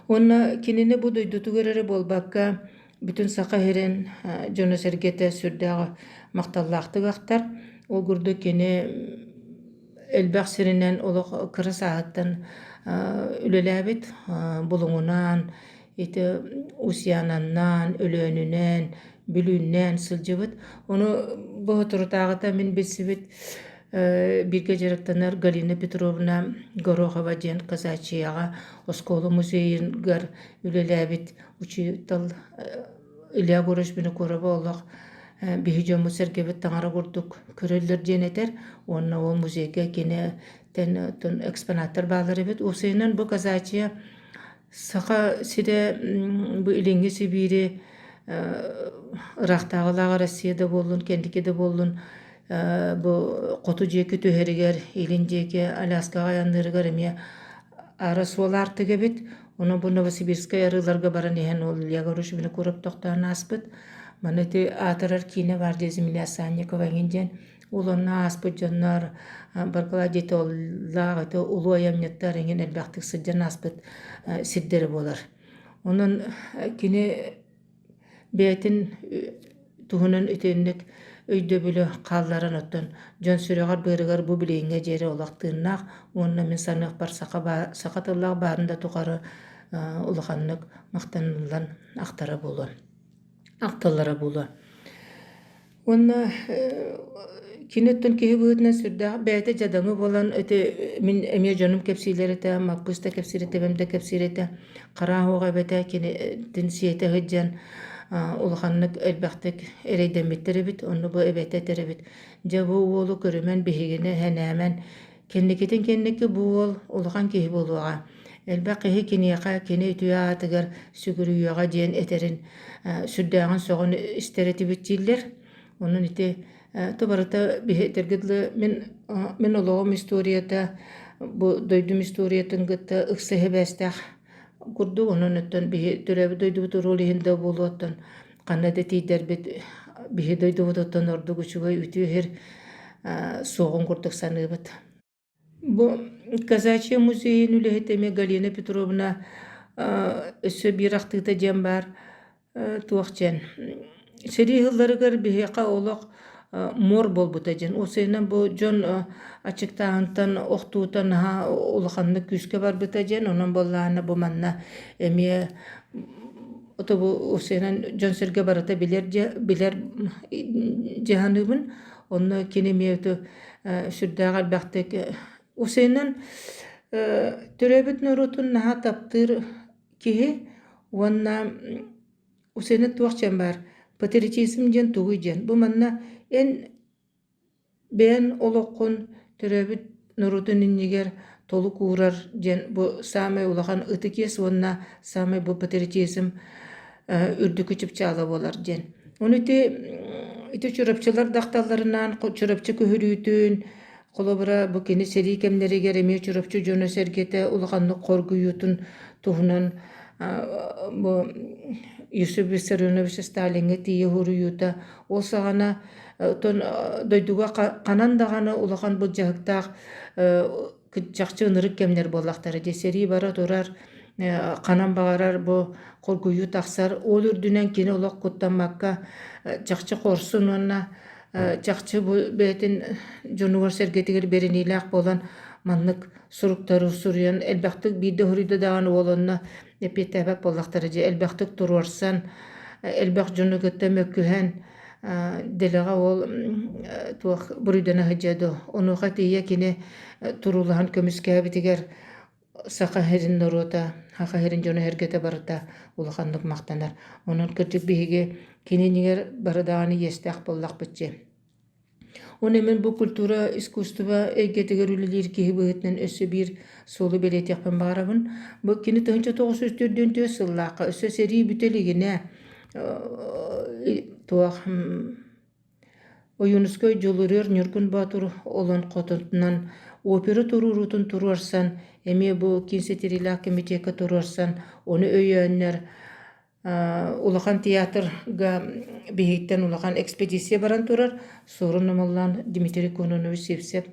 S10: Уонна кинини бу дойдутугар эрэ буолбакка бүтүн Саха сирин дьоно-сэргэтэ сүрдээх махталлаахтык ахтар. Ол курдук кини элбэх сиринэн олох кыра сааһыттан үлэлээбит Булуҥунаан, ити Усьянаннаан, Өлөөнүнэн, Бүлүүннээн сылдьыбыт. Ону бу соторутааҕыта мин билсибит бииргэ дьарыктанар Галина Петровна Горохова диэн казачьяҕа оскуола музейыгар үлэлээбит учуутал Илья Егорович Винокурова олох биһи дьоммут-сэргэбит таҥара курдук көрөллөр диэн этэр уонна ол музейга кини экспонаттар бааллар эбит. Уопсайынан бу казачья Саха сирэ бу Илиҥҥи Сибиири ыраахтааҕылаах Россия да буоллун, кэнники да буоллун бу хоту диэки түһэригэр, илин диэки Аляскаҕа айанныырыгар эмиэ аара суол аартык эбит. Онон бу Новосибирскай арыыларга баран иһэн ол Илья Егорович Винокуров тохтоон ааспыт. Маны ити аатырар киинэ баар дии Земля Санникова эҥин диэн. Ол онно ааспыт дьоннор Баркалай Детоллаах ити улуу айанньыттар эҥин элбэхтик сылдьан ааспыт сирдэрэ буолар. Онон кини бэйэтин туһунан итинник өйдөбүлү хаалларан оттон дьон сүрэҕэр-быарыгар бу билиҥҥэ диэри олох тыыннаах уонна мин саныахпар саха, саха тыллаах баарын да тухары улаханнык махтаныллан ахтара буолуо ахталлара буолуо. Уонна кини оттон киһи быһыытынан сүрдээх бэйэтэ дьадаҥы буолан ити мин эмиэ дьонум кэпсииллэр этэ, Маппыыс да кэпсиир этэ, эбэм да кэпсиир этэ. Хараах уоҕа эбэтэ кинитин сиэтэ сылдьан улаханнык элбэхтик эрэйдэммиттэр эбит, онно бу эбэтэ этэр эбит. Дьэ бу уолу көрүмэн биһигини сэнээмэн, кэнникитин кэнники бу уол улахан киһи буолуоҕа. Элбэх киһи киниэхэ кини үтүө аатыгар сүгүрүйүөҕэ диэн этэрин сүрдээҕин сөҕөн истэр этибит дииллэр. Онон ити то барыта биһи этэргэ дылы мин мин олоҕум историята бу дойдум историятын кытта ыкса сибээстээх курдук. Онон оттон биһи төрөөбүт дойдубут уруул иһин да буолуо оттон ханна да тиийдэрбит биһи дойдубутуттан ордук үчүгэй үтүө сир суоҕун курдук саныыбыт. Бу Казачья музейын үлэһитэ эмиэ Галина Петровна өссө биир ахтыыта диэн баар туох диэн сэрии сылларыгар биһиэхэ олох муор буолбута диэн. Уопсайынан бу дьон аччыктааһынтан охтуута наһаа улаханнык күүскэ барбыта диэн. Онон буоллаҕына бу манна эмиэ ото бу уопсайынан дьон-сэргэ барыта билэр билэр дьаһаныыбын. Онно кини эмиэ сүрдээх элбэхтик Усейнан төрөөбүт норуотун наһаа таптыыр киһи уонна Усейна туох диэн баар патриотизм диэн тугуй диэн бу манна эн бэйэн олоххун төрөөбүт норуотун иннигэр толук уурар диэн бу саамай улахан ытык иэс уонна саамай бу патриотизм үрдүкү чыпчаала буолар диэн. Ону ити ити чурапчылар да ахталларынан Чурапчы көһөрүүтүн, холобура бу кини сэрии кэмнэригэр эмиэ Чурапчы дьоно-сэргэтэ улаханнык хоргуйуутун туһунан бу Юсуп Виссарионович Сталиҥҥа тиийэ суруйуута ол саҕана оттон дойдуга ханан даҕаны улахан былдьаһыктаах чахчы ынырык кэмнэр буоллахтара дии. Сэрии бара турар, ханан баҕарар бу хоргуйуу тахсар. Ол үрдүнэн кини олох куттаммакка чахчы хорсун уонна чахчы бу бэйэтин дьонугар-сэргэтигэр бэриниилээх буолан маннык суруктары суруйан элбэхтик биирдэ суруйда даҕаны уол онно эппиэттээбэт буоллахтара дии. Элбэхтик туруорсан, элбэх дьону кытта мөккүһэн. Дэлэҕэ ол туох буруйдана сылдьыа дуо? Онуоха тиийэ кини туруулаһан көмүскээбитигэр Саха сирин норуота, Саха сирин дьоно-сэргэтэ барыта улаханнык махтанар. Онон кырдьык биһиги кини иннигэр бары даҕаны иэстээх буоллахпыт дии. Уонна мин бу культура, искусство эйгэтигэр үлэлиир киһи быһыытынан өссө биир суолу бэлиэтиэхпин баҕарабын. Бу кини 1944 сыллаахха өссө сэрии бүтэ илигинэ туох Ойуунускай Дьулуруйар Ньургун Боотур олоҥхотунан опера туруоруутун туруорсан, эмиэ бу киин ситириилээх кэмитиэккэ туруорсан, ону өйөөннөр улахан театрга биһиктэн улахан экспедиция баран турар. Суорун Омоллоон Дмитрий Кононович Сивцев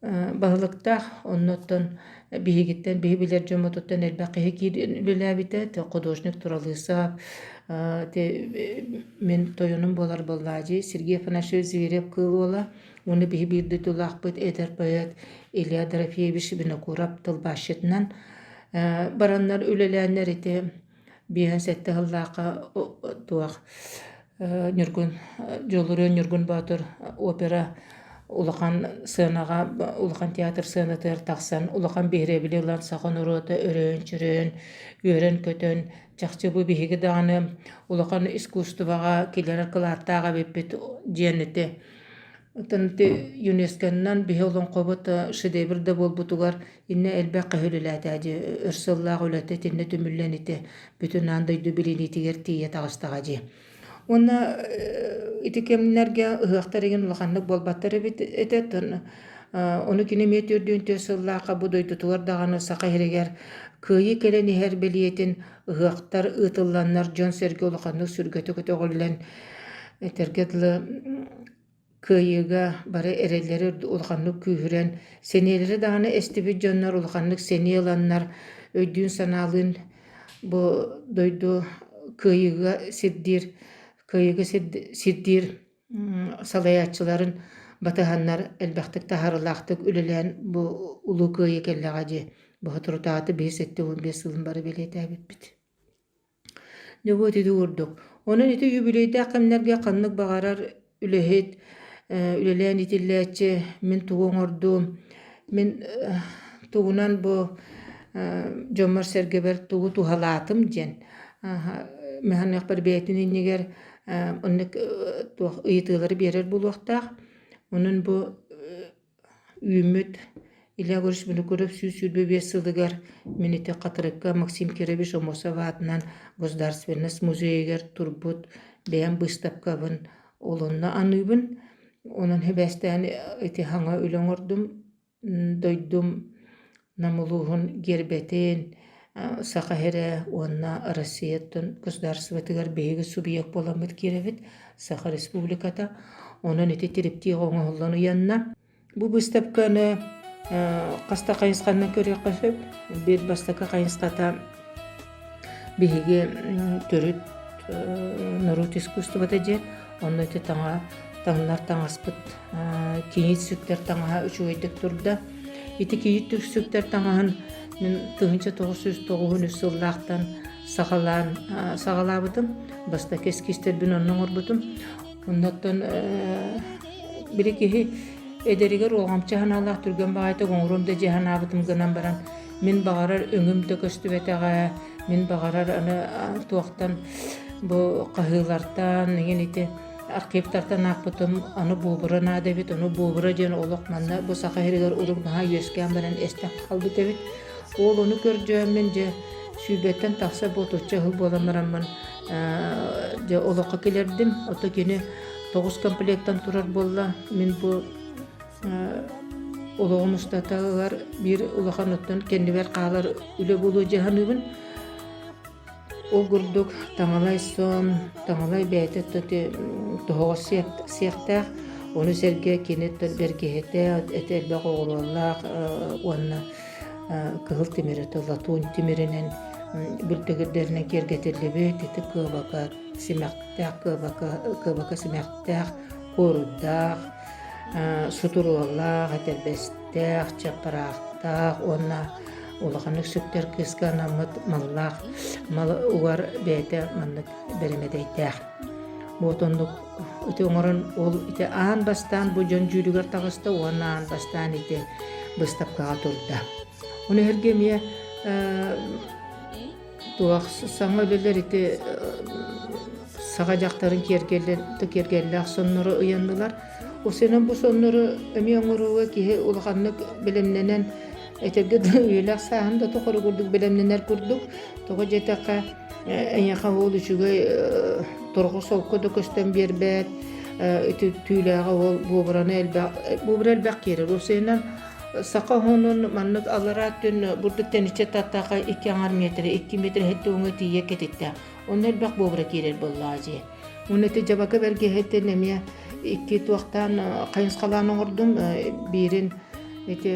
S10: баһылыктаах. Оннуттан биһигиттэн биһи билэр дьоммутуттан элбэх киһи киирэн үлэлээбитэ. Художник Туралысов, мин тойонум буолар буоллаадьы Сергей Афанасьевич Зверев-Кыыл Уола уонна биһи биир дойдулаахпыт эдэр поэт Илья Дорофеевич Винокуров тылбаасчытынан бараннар үлэлээннэр ити 57 сыллаахха туох Ньургун Дьулуруйан Ньургун Боотур опера улахан сыанаҕа улахан театр сыанатыгар тахсан улахан биһирэбили ылан саха норуота өрөөн-чөрөөн үөрэн-көтөн чахчы бу биһиги даҕаны улахан искусствоҕа киллэрэр кылааттаах эбиппит диэн ити Оттон ити ЮНЕСКО-нан биһи олоҥхобут шедевр да буолбутугар иннэ элбэх киһи үлэлээтэ дии өр сыллаах үлэтэ итиннэ түмүллэн ити бүтүн аан дойду билиниитигэр тиийэ таҕыстаҕа дии. Уонна ити кэмнэргэ ыһыахтар игин улаханнык буолбаттар эбит этэ. Ону кини эмиэ төрдүөн түөрт сыллаахха бу дойдутугар даҕаны Саха сиригэр Кыайыы кэлэн иһэр бэлиэтин ыһыахтар ыытылланнар дьон-сэргэ улаханнык сүргэтэ көтөҕүллэн этэргэ дылы Кыайыыга бары эрэллэрэ улаханнык күүһүрэн, сэниэлэрэ даҕаны эстибит дьоннор улаханнык сэниэ ыланнар, өйдүүн-санаалыын бу дойду кыайыыга сирдиир, кыайыыга сирдиир салайааччыларын батыһаннар элбэхтик таһаарыылаахтык үлэлээн бу Улуу Кыайыы кэллэҕэ дии. Бу соторутааҕыта биһи 75 сылын бары бэлиэтээбиппит. Дьэ бу ити курдук. Онон ити үбүлүөйдээх кэмнэргэ ханнык баҕарар үлэһит, үлэлээн иитиллээччи мин тугу оҥордум, мин тугунан бу дьоммор-сэргэбэр тугу туһалаатым диэн мин бэйэтин иннигэр оннук туох ыйытыылары биэрэр буолуохтаах. Онон бу Үүммүт Илья Егорович Винокуров 125 сылыгар мин ити Хатырыкка Максим Кирович Аммосов аатынан Государственность музейыгар турбут бэйэм быыстапкабын ол онно аныыбын. Онон сибээстээн ити саҥа үлэ оҥордум. Дойдум Нам улууһун гиэрбэтин Саха сирэ уонна Россияттан государствотыгар биһиги субъект буоламмыт киирэбит, Саха Республиката. Онон ити тириптиих оҥоһуллан ыйанна. Бу быыстапканы хас да хайысханан көрүөххэ сөп. Биир бастакы хайысхата биһиги төрүт норуот искусствота диэн. Онно ити таҥа таҥнар таҥаспыт кийиит сүктэр таҥаһа үчүгэйдик турда. Ити кийиит сүктэр таҥаһын мин 1993 сыллаахтан саҕалаан саҕалаабытым. Бастакы эскизтэрбин онно оҥорбутум. Оннуттан били киһи эдэригэр уолҕамчы санаалаах түргэн баҕайытык оҥоруом да дии санаабытым гынан баран мин баҕарар өҥүм да көстүбэтэҕэ, мин баҕарар аны туохтан бу хаһыылартан иҥин ити архивтартан аахпытым аны буобура наада эбит, ону буобура диэн олох манна бу Саха сиригэр урут наһаа үөскээн баран эстэн хаалбыт эбит. Ол ону көрдөөммүн дьэ сүүрбэттэн тахса буотучча ыһыл буолан бараммын дьэ олоххо килэрдим. Ото кини тоҕус комплектан турар буолла. Мин бу олоҕум устатыгар биир улахан оттон кэннибэр хаалар үлэ буолуо дии саныыбын. Ол курдук таҥалай сон, таҥалай бэйэтэ тоһоҕо сиэхтээх, ону сэргэ кини бэргэһэтэ, этэ элбэх оҕуруолаах уонна кыһыл тимирэ латунь тимиринэн бүлтэгирдэринэн киэргэтиллибит ити кыабака симэхтээх кыабака кыабака симэхтээх куоруйдаах сутуруолаах этэрбэстээх чаппараахтаах уонна улаханнык сүктэр кыыска анаммыт маллаах мал угар бэйэтэ маннык бэрэмэдэйдээх. Вот оннук ити оҥорон ол ити аан бастаан бу дьон дьүүлүгэр таҕыста уонна аан бастаан ити быыстапкаҕа турда. Ону эһэргэ эмиэ туох саҥа үлэлэр ити саха дьахтарын киэргэллээх соннору ыйаннылар. Усенан бу соннору эмиэ оҥорууга киһи улаханнык бэлэмнэнэн этэргэ дылы үйэлээх сааһын да тухары курдук бэлэмнэнэр курдук. Тоҕо диэтэххэ эйиэхэ уол үчүгэй торҕо солко да көстөн биэрбэт ити түүлээҕэ уол буобураны элбэх буобура элбэх киирэр. Уопсайынан саха оһонун маннык аллараа өттүн бурдук тэниччэ таттаха икки аҥар миэтэрэ, икки миэтэрэ иһиттэ уҥа тиийэ кэтиттээх. Онно элбэх буобура киирэр буоллаҕа дии. Уонна ити дьабака бэргэһэтин эмиэ икки туохтаан хайысхалаан оҥордум. Биирин ити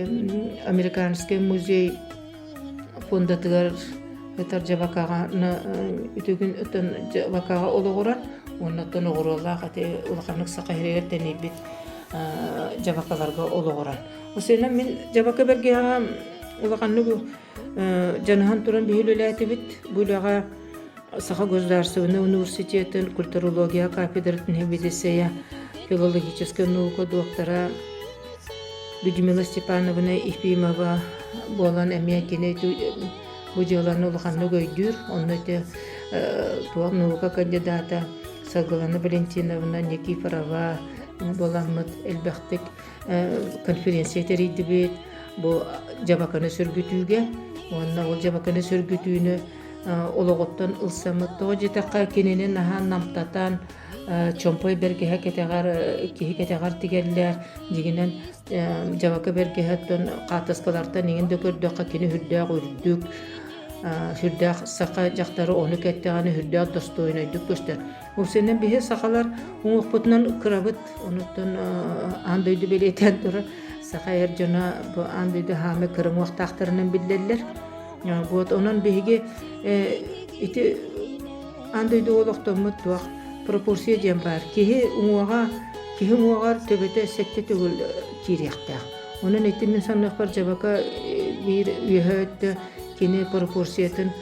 S10: Американский музей фондатыгар ытар дьабакаҕа үтүгүн ытан дьабакаҕа олоҕурар уонна оттон оҕуруолаах ити улаханнык саха сиригэр тэнийбит дьабакаларга олоҕурар. Осенан мин дьабака бэргэһэҕэ улаханнык дьаныһан туран биһи үлэлээтибит. Бу үлэҕэ Саха государственнай университетын культурология кафедратын сэбиэдиссэйэ, филологическай наука доктора Людмила Степановна Ефимова буолан эмиэ кини бу дьыаланы улаханнык өйдүүр. Онно ити туох наука кандидата Саргылана Валентиновна Никифорова буоламмыт элбэхтик конференция тэрийдибит. Бу дьабаканы сөргүтүүгэ уонна ол дьабаканы сөргүтүүнү олоҕуттан ылсаммыт. Тоҕо диэтэххэ кинини наһаа намтатан чомпой бэргэһэ кэтэҕэр киһи кэтэҕэр тигэллэр. Дьиҥинэн дьабака бэргэһэттэн хаартыскалартан иҥин да көрдөххө кини сүрдээх үрдүк, сүрдээх саха дьахтары ону кэттэҕинэ сүрдээх достойнайдык көстөр. Уопсайынан биһи сахалар уҥуохпутунан кырабыт, онуттан аан дойду бэлиэтээн турар саха эр дьоно бу аан дойду хаамай кыра уҥуохтаахтарынан биллэллэр. Вот онон биһиги ити аан дойду олохтоммут туох пропорция диэн баар. Киһи уҥуоҕа киһи уҥуоҕар төбөтө сэттэ төгүл киириэхтээх. Онон ити мин саныахпар дьабака биир үөһэ өттө кини пропорциятын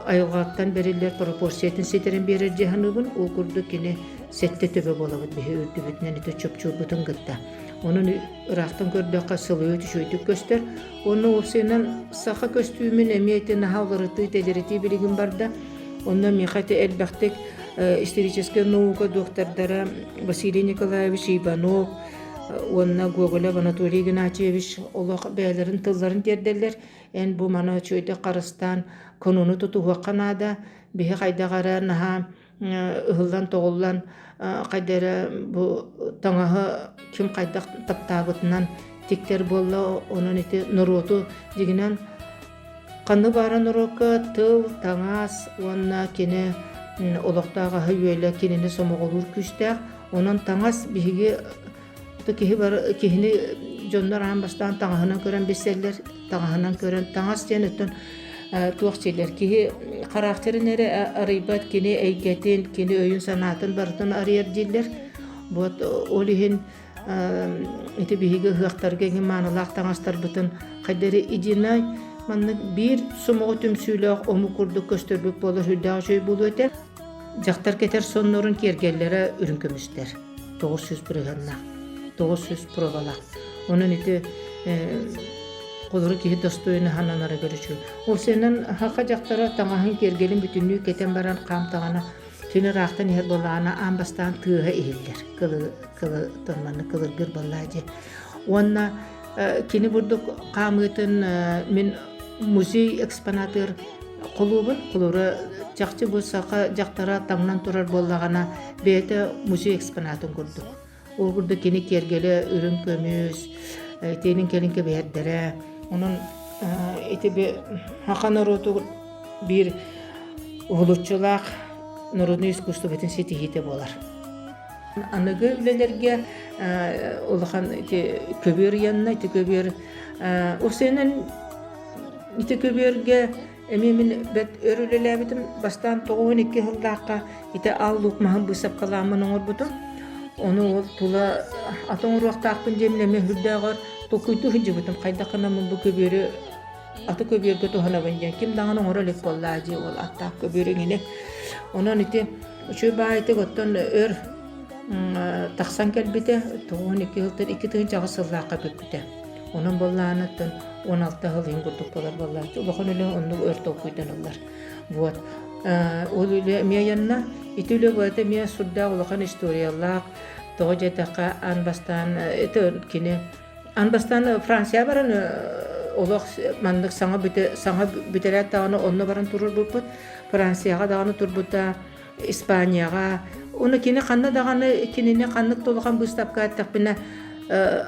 S10: айылҕаттан бэриллэр пропорциятын ситэрэн биэрэр дии саныыбын. Ол курдук кини сэттэ төбө буолабыт биһи үрдүбүтүнэн ити чопчуурбутун кытта. Онон ыраахтан көрдөххө сылыйы үчүгэйдик көстөр. Уонна уопсайынан саха көстүүмүн эмиэ ити наһаа уларытыы, тэлэритии билигин барда. Онно миэхэ ити элбэхтик историческай наука доктордара Василий Николаевич Иванов уонна Гоголев Анатолий Игнатьевич олох бэйэлэрин тылларын тиэрдэллэр. Эн бу маны үчүгэйдик харыстаан конуну тутуһуохха наада. Биһи хайдах эрэ наһаа ыһыллан-тоҕуллан хайда эрэ бу таҥаһы ким хайдах таптаабытынан тиктэр буолла, онон ити норуоту дьиҥинэн ханна баара норуокка тыл, таҥас уонна кини олохтоох аһа-үөлэ кинини сомоҕолуур күүстээх. Онон таҥас биһиги киһи бары киһини дьоннор аан бастаан таҥаһынан көрөн билсэллэр, таҥаһынан көрөн таҥас диэн оттон туох дииллэр киһи характерын эрэ арыйбат кини эйгэтин, кини өйүн-санаатын барытын арыйар дииллэр. Вот ол иһин ити биһиги ыһыахтарга эҥин маанылаах таҥастарбытын хайда эрэ единай маннык биир сомоҕо түмсүүлээх омук курдук көстөрбүт буолар сүрдээх үчүгэй буолуо этэ. Дьахтар кэтэр соннорун киэргэллэрэ үрүҥ көмүстэр. 900 бырыһыаннаах, 900 пробалаах. Онон ити холору киһи достойно сананарыгар үчүгэй. Ол сенен саха дьахтара таҥаһын киэргэлин бүтүннүү кэтэн баран хаамтаҕына кини ыраахтан иһэр буоллаҕына аан бастаан тыаһа иһиллэр. Кылы кылы тонманны кылыргыр буоллаа дии. Уонна кини бурдук хаамыытын мин музей экспонатыгар холуубун холуура чахчы бу саха дьахтара таҥнан турар буоллаҕына бэйэтэ музей экспонатын курдук ол курдук кини киэргэлэ үрүҥ көмүс итиэнин кэлин кэбиһэрдэрэ онон ити саха норуоту биир уһулуччулаах народнай искусствотын ситиһиитэ буолар Аныгы үлэлэргэ улахан ити көбүөр ыйанна, ити көбүөр усенен ити көбүөргэ эмиэ мин бэрт өр үлэлээбитим. Бастаан 92 сыллаахха ити аал луук маһын быысапкалааммын оҥорбутум. Ону ол тула ат оҥоруохтаахпын диэммин эмиэ үрдээҕэр толкуйдуу сылдьыбытым. Хайдах гынаммын бу көбүөрү аты көбүөргэ туһанабын диэн ким даҕаны оҥоро илик буоллаа дии ол аттаах көбүөр иҥини. Онон ити. Үчүгэй баайытык оттон өр тахсан кэлбитэ, 92 сылтан 2008 сыллаахха бүппүтэ. Онон буоллаҕына 16 сыл иһин курдук буолар буоллааччы. Улахан үлэ оннук өр толкуйданаллар. Вот. Ол үлэ эмиэ айанна. Ити үлэ барыта эмиэ сурдаах улахан историялаах. Тоҕо диэтэххэ, аан бастаан это кини аан бастаан Франция баран олох маннык саҥа бүтэ саҥа бүтэрээт даҕаны онно баран турурбуппут. Францияҕа даҕаны турбута. Испанияҕа. Уонна кини ханна даҕаны кинини ханнык да улахан быыстапка эттэхпинэ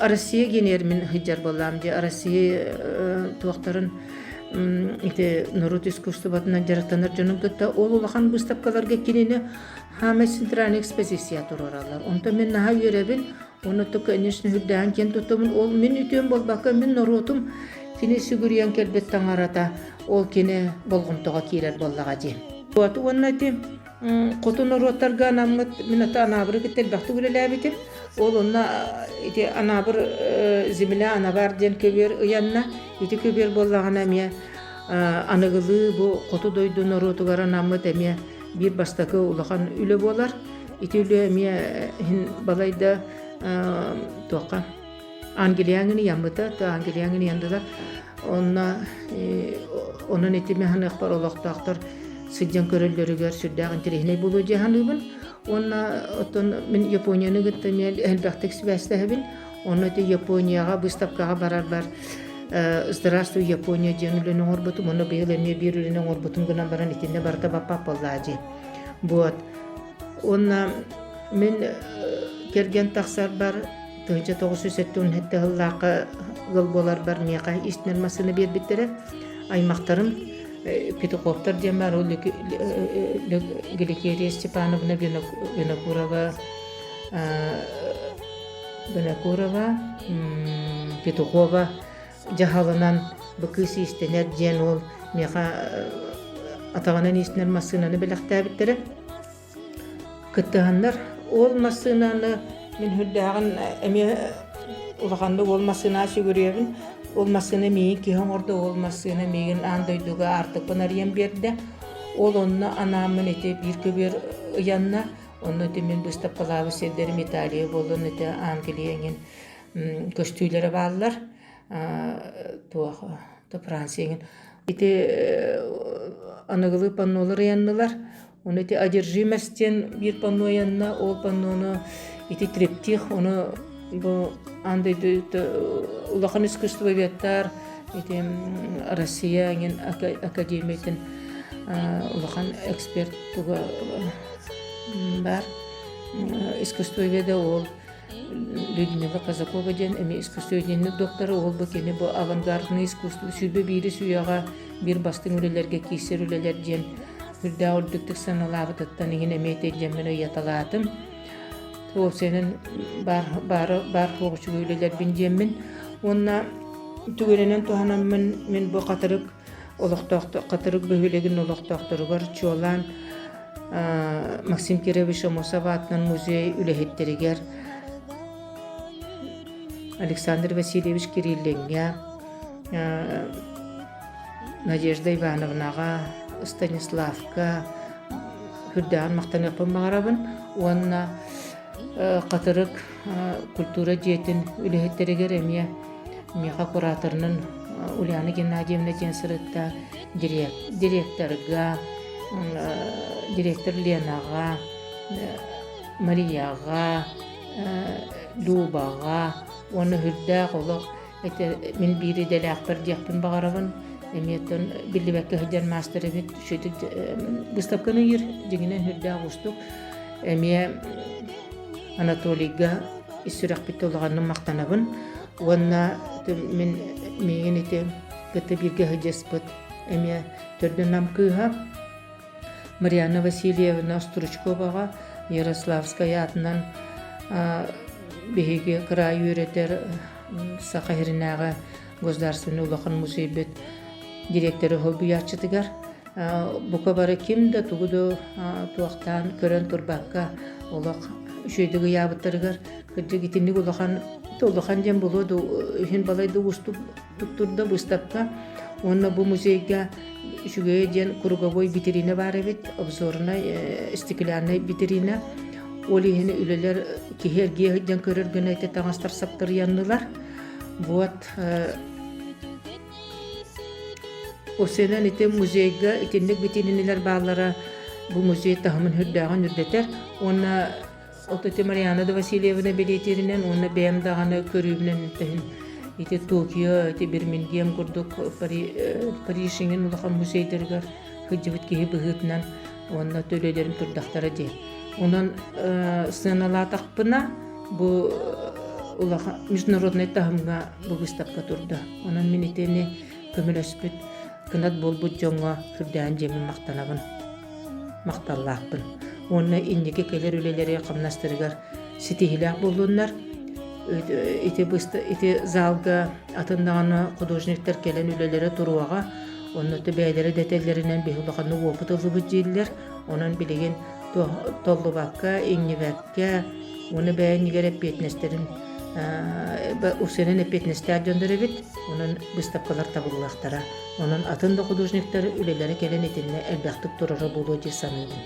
S10: Россия генер мин сылдьар буоллаам дии Россия туохтарын ити норуот искусствотынан дьарыктанар дьонун кытта ол улахан быыстапкаларга кинини хаамай центральный экспозиция туруораллар. Онтон мин наһаа үөрэбин, Оны то, конечно, үрдээн киэн туттабын. Ол мин үтүөм буолбакка, мин норуотум кини сүгүрүйэн кэлбит таҥарата, ол кини болҕомтоҕо киирэр буоллаҕа дии. Вот, уонна ити хоту норуоттарга анаммыт, мин аты Анаабыры кытта элбэхтик үлэлээбитим. Ол онно ити Анаабыр земля Анабар диэн көбүөр ыйанна. Ити көбүөр буоллаҕына эмиэ аныгылыы бу хоту дойду норуотугар анаммыт эмиэ биир бастакы улахан үлэ буолар. Ити үлэ эмиэ иһин балайда туохха Англияҥын ыйаммыта, Англияҥын ыйандылар. Онно онон ити ханыахпар олохтоохтор сылдьан көрөллөрүгэр сүрдээх интэриэһинэй буолуо дии саныыбын. Уонна оттон мин Японияны кытта эмиэ элбэхтик сибээстэһэбин. Онно ити Японияҕа быыстапкаҕа барарбар «Здравствуй, Япония» диэн үлэни оҥорбутум. Онно быйыл эмиэ биир үлэни оҥорбутум гынан баран итиннэ барыта баппап буоллаа дии. Вот. Уонна мин кэргэн тахсарбар 1977 сыллаахха ыал буоларбар миэхэ истинэр массыына биэрбиттэрэ. Аймахтарым Петуховтар диэн баар, ол Гликерия Степановна Винокурова Винокурова Петухова дьаһалынан бу кыыс иистэнэр диэн уол миэхэ атаҕынан иистэнэр массыынаны бэлэхтээбиттэрэ. Кыттыһаннар ол массыынаны мин үрдээҕин эмиэ улаханнык ол массыынаҕа сүгүрүйэбин. Ол массыына миигин киһи оҥордо, ол массыына миигин аан дойдуга аартыкпын арыйан биэрдэ. Ол онно анааммын ити биир көбүөр ыйанна. Онно ити мин быыстапкалаабыт сирдэрим Италия буоллун, ити Англия эҥин көстүүлэрэ бааллар. Туох Франция эҥин. Ити аныгылыы паннолар ыйаннылар. Ону ити одержимость диэн биир панно ыйанна. Ол паннону ити триптих, ону бу аан дойду улахан искусствоведтар ити Россия эҥин академиятын улахан эксперт туга баар искусствоведа ол Людмила Казакова диэн эмиэ искусствоведение доктора ол бу кини бу авангардный искусство 21 үйэҕэ биир бастыҥ үлэлэргэ киирсэр үлэлэр диэн үрдээх үрдүктүк сыаналаабытыттан иһин эмиэ диэммин ыйаталаатым. Уопсайынан баар баар баар туох үчүгэй үлэлэрбин диэммин уонна түгэнинэн туһанаммын мин бу хатырык олохтоох Хатырык бөһүөлэгин олохтоохторугар чуолаан Максим Кирович Амосов аатынан музей үлэһиттэригэр Александр Васильевич Кириллиҥҥэ, Надежда Ивановнаҕа, Станиславка үрдээҕин махтаныахпын баҕарабын уонна Хатырык культура дьиэтин үлэһиттэригэр эмиэ миэхэ кураторынан Ульяна Геннадьевна диэн сырытта директорга, директор Ленаҕа, Марияҕа, Любаҕа уонна үрдээх олох ити мин биир идэлээхпэр диэхпин баҕарабын. Эмиэ оттон биллибэккэ сылдьар маастар эбит. Үчүгэйдик быыстапканы ыйыыр дьиҥинэн үрдээх уустук. Эмиэ Анатолийга ис сүрэхпиттэн улаханнык махтанабын уонна мин миигин ити кытта бииргэ сылдьыспыт эмиэ төрдүн нам кыыһа Марианна Васильевна Стручковаҕа Ярославскай аатынан биһиги кыраай үөрэтэр Саха сиринээҕи государственнай улахан музейбыт директора солбуйааччытыгар бука бары ким да тугу да туохтаан көрөн турбакка олох үчүгэйдик ыйаабыттарыгар кырдьык итинник улахан улахан диэн буолуо да иһин балай да уустук турда быыстапка уонна бу музейга. үчүгэйэ диэн круговой витрина баар эбит, обзорнай стекляннай витрина. Ол иһин үлэлэр киһи эргийэ сылдьан көрөр гына ити таҥастар саптарыйаннылар. Вот Осенан ити музейга итинник витринилэр бааллара бу музей таһымын үрдээҕин үрдэтэр уонна От ити Марианна да Васильевна бэлиэтииринэн уонна бэйэм даҕаны көрүүбүнэн тэһин ити Токио, ити Бирмингем курдук Париж иҥин улахан музейдарыгар сылдьыбыт киһи быһыытынан уонна төлөдөрүм турдахтара дии. Онон сыаналаатахпына бу улахан международнай таһымҥа бу выставка турда. Онон мин итини көмөлөспүт кынат буолбут дьоҥҥо сүрдээн дьиэбин махтанабын. Махталлаахпын. Уонна инники кэлэр үлэлэри хамнастарыгар ситиһиилээх буоллуннар. Ити, ити залга атын даҕаны художниктар кэлэн үлэлэрэ туруоҕа. Онно бэйэлэрэ дэтэллэринэн биһи улаханнык уопут ыллыбыт дииллэр. Онон билигин толлубакка, иҥнибэккэ, уонна бэйэ иннигэр эппиэтинэстэрин усенэн эппиэтинэстээх дьоннор эбит. Онон быыстапкалар табыллыахтара. Онон атын да художниктар үлэлэрэ кэлэн итиннэ элбэхтик турара буолуо дии саныыбын.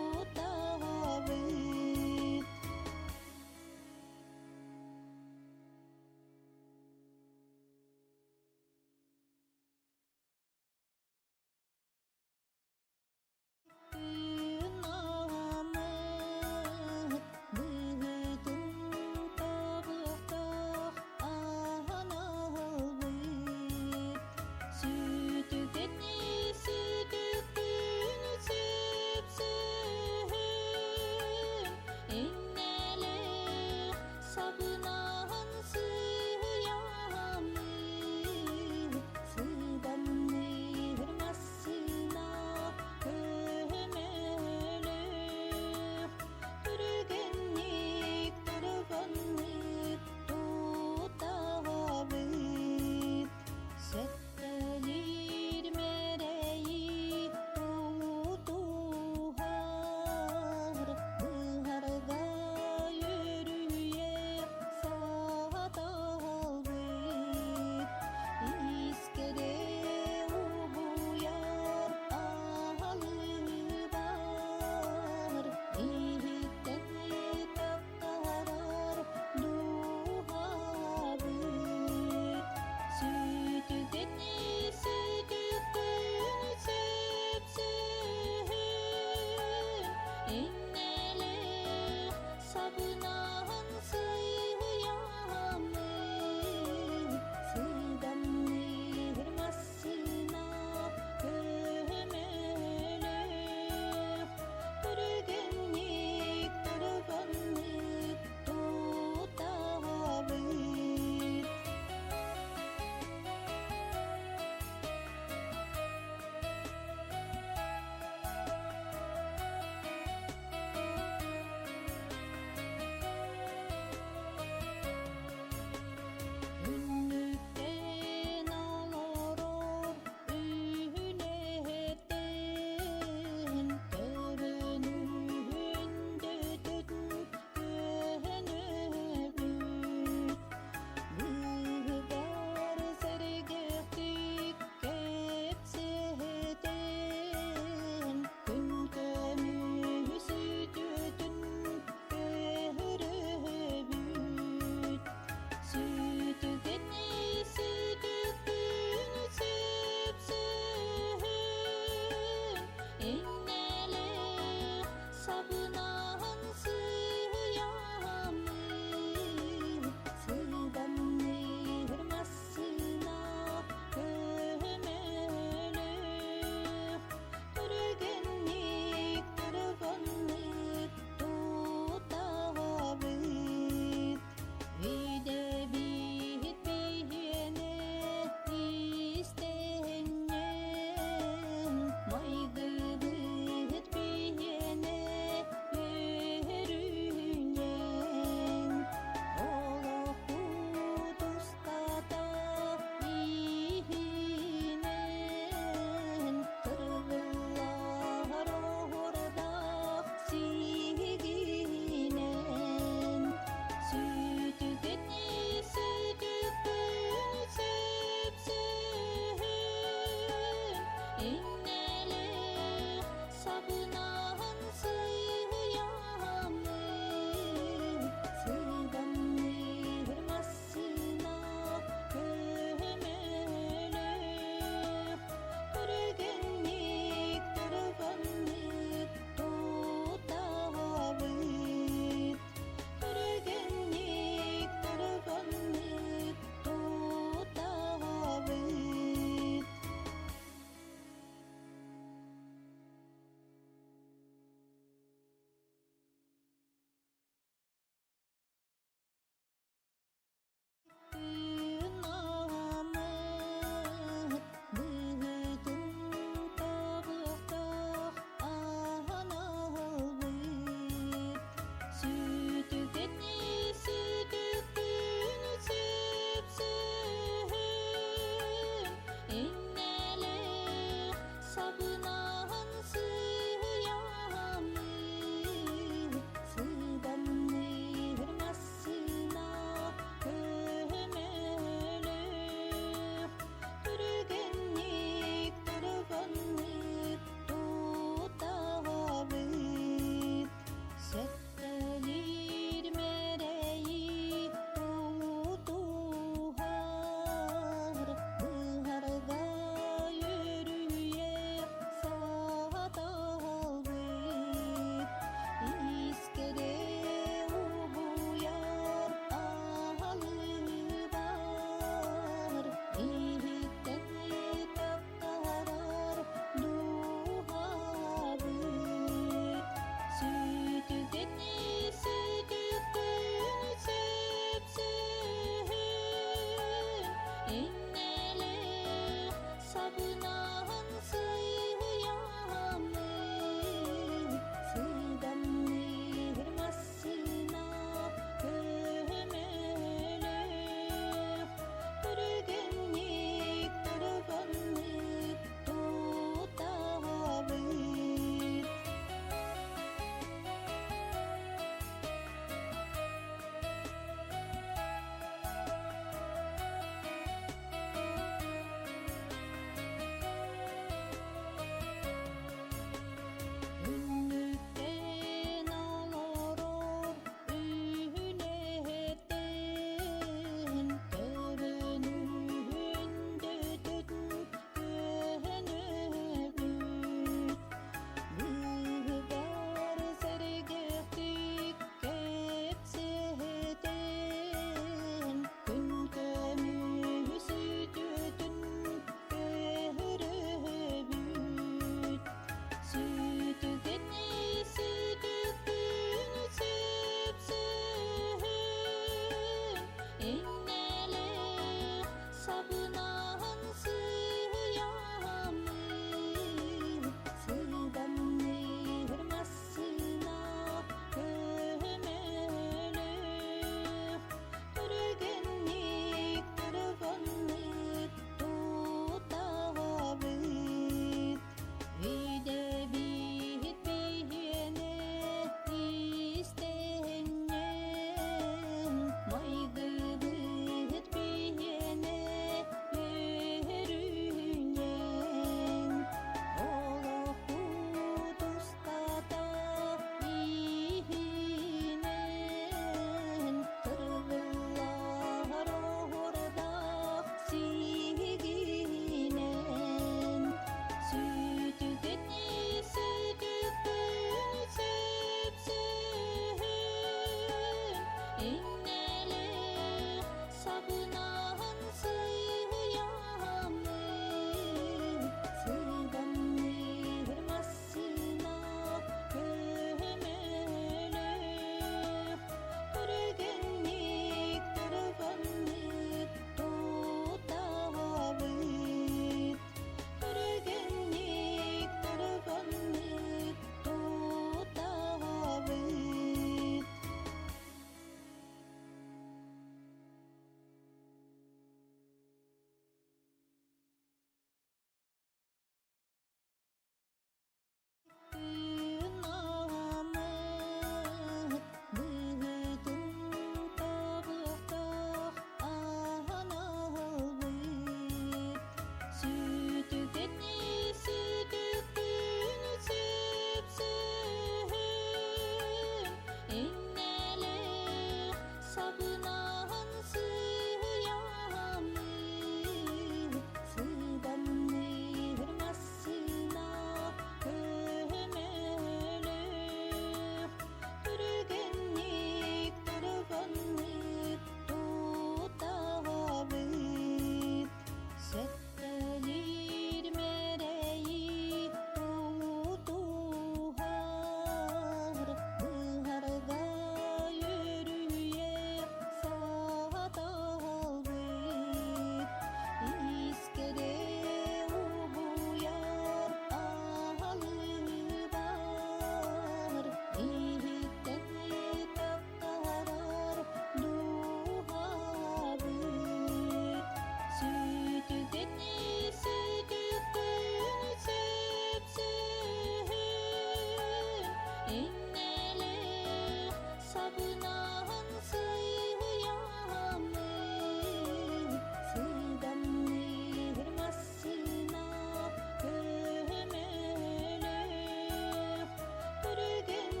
S11: Түргэн.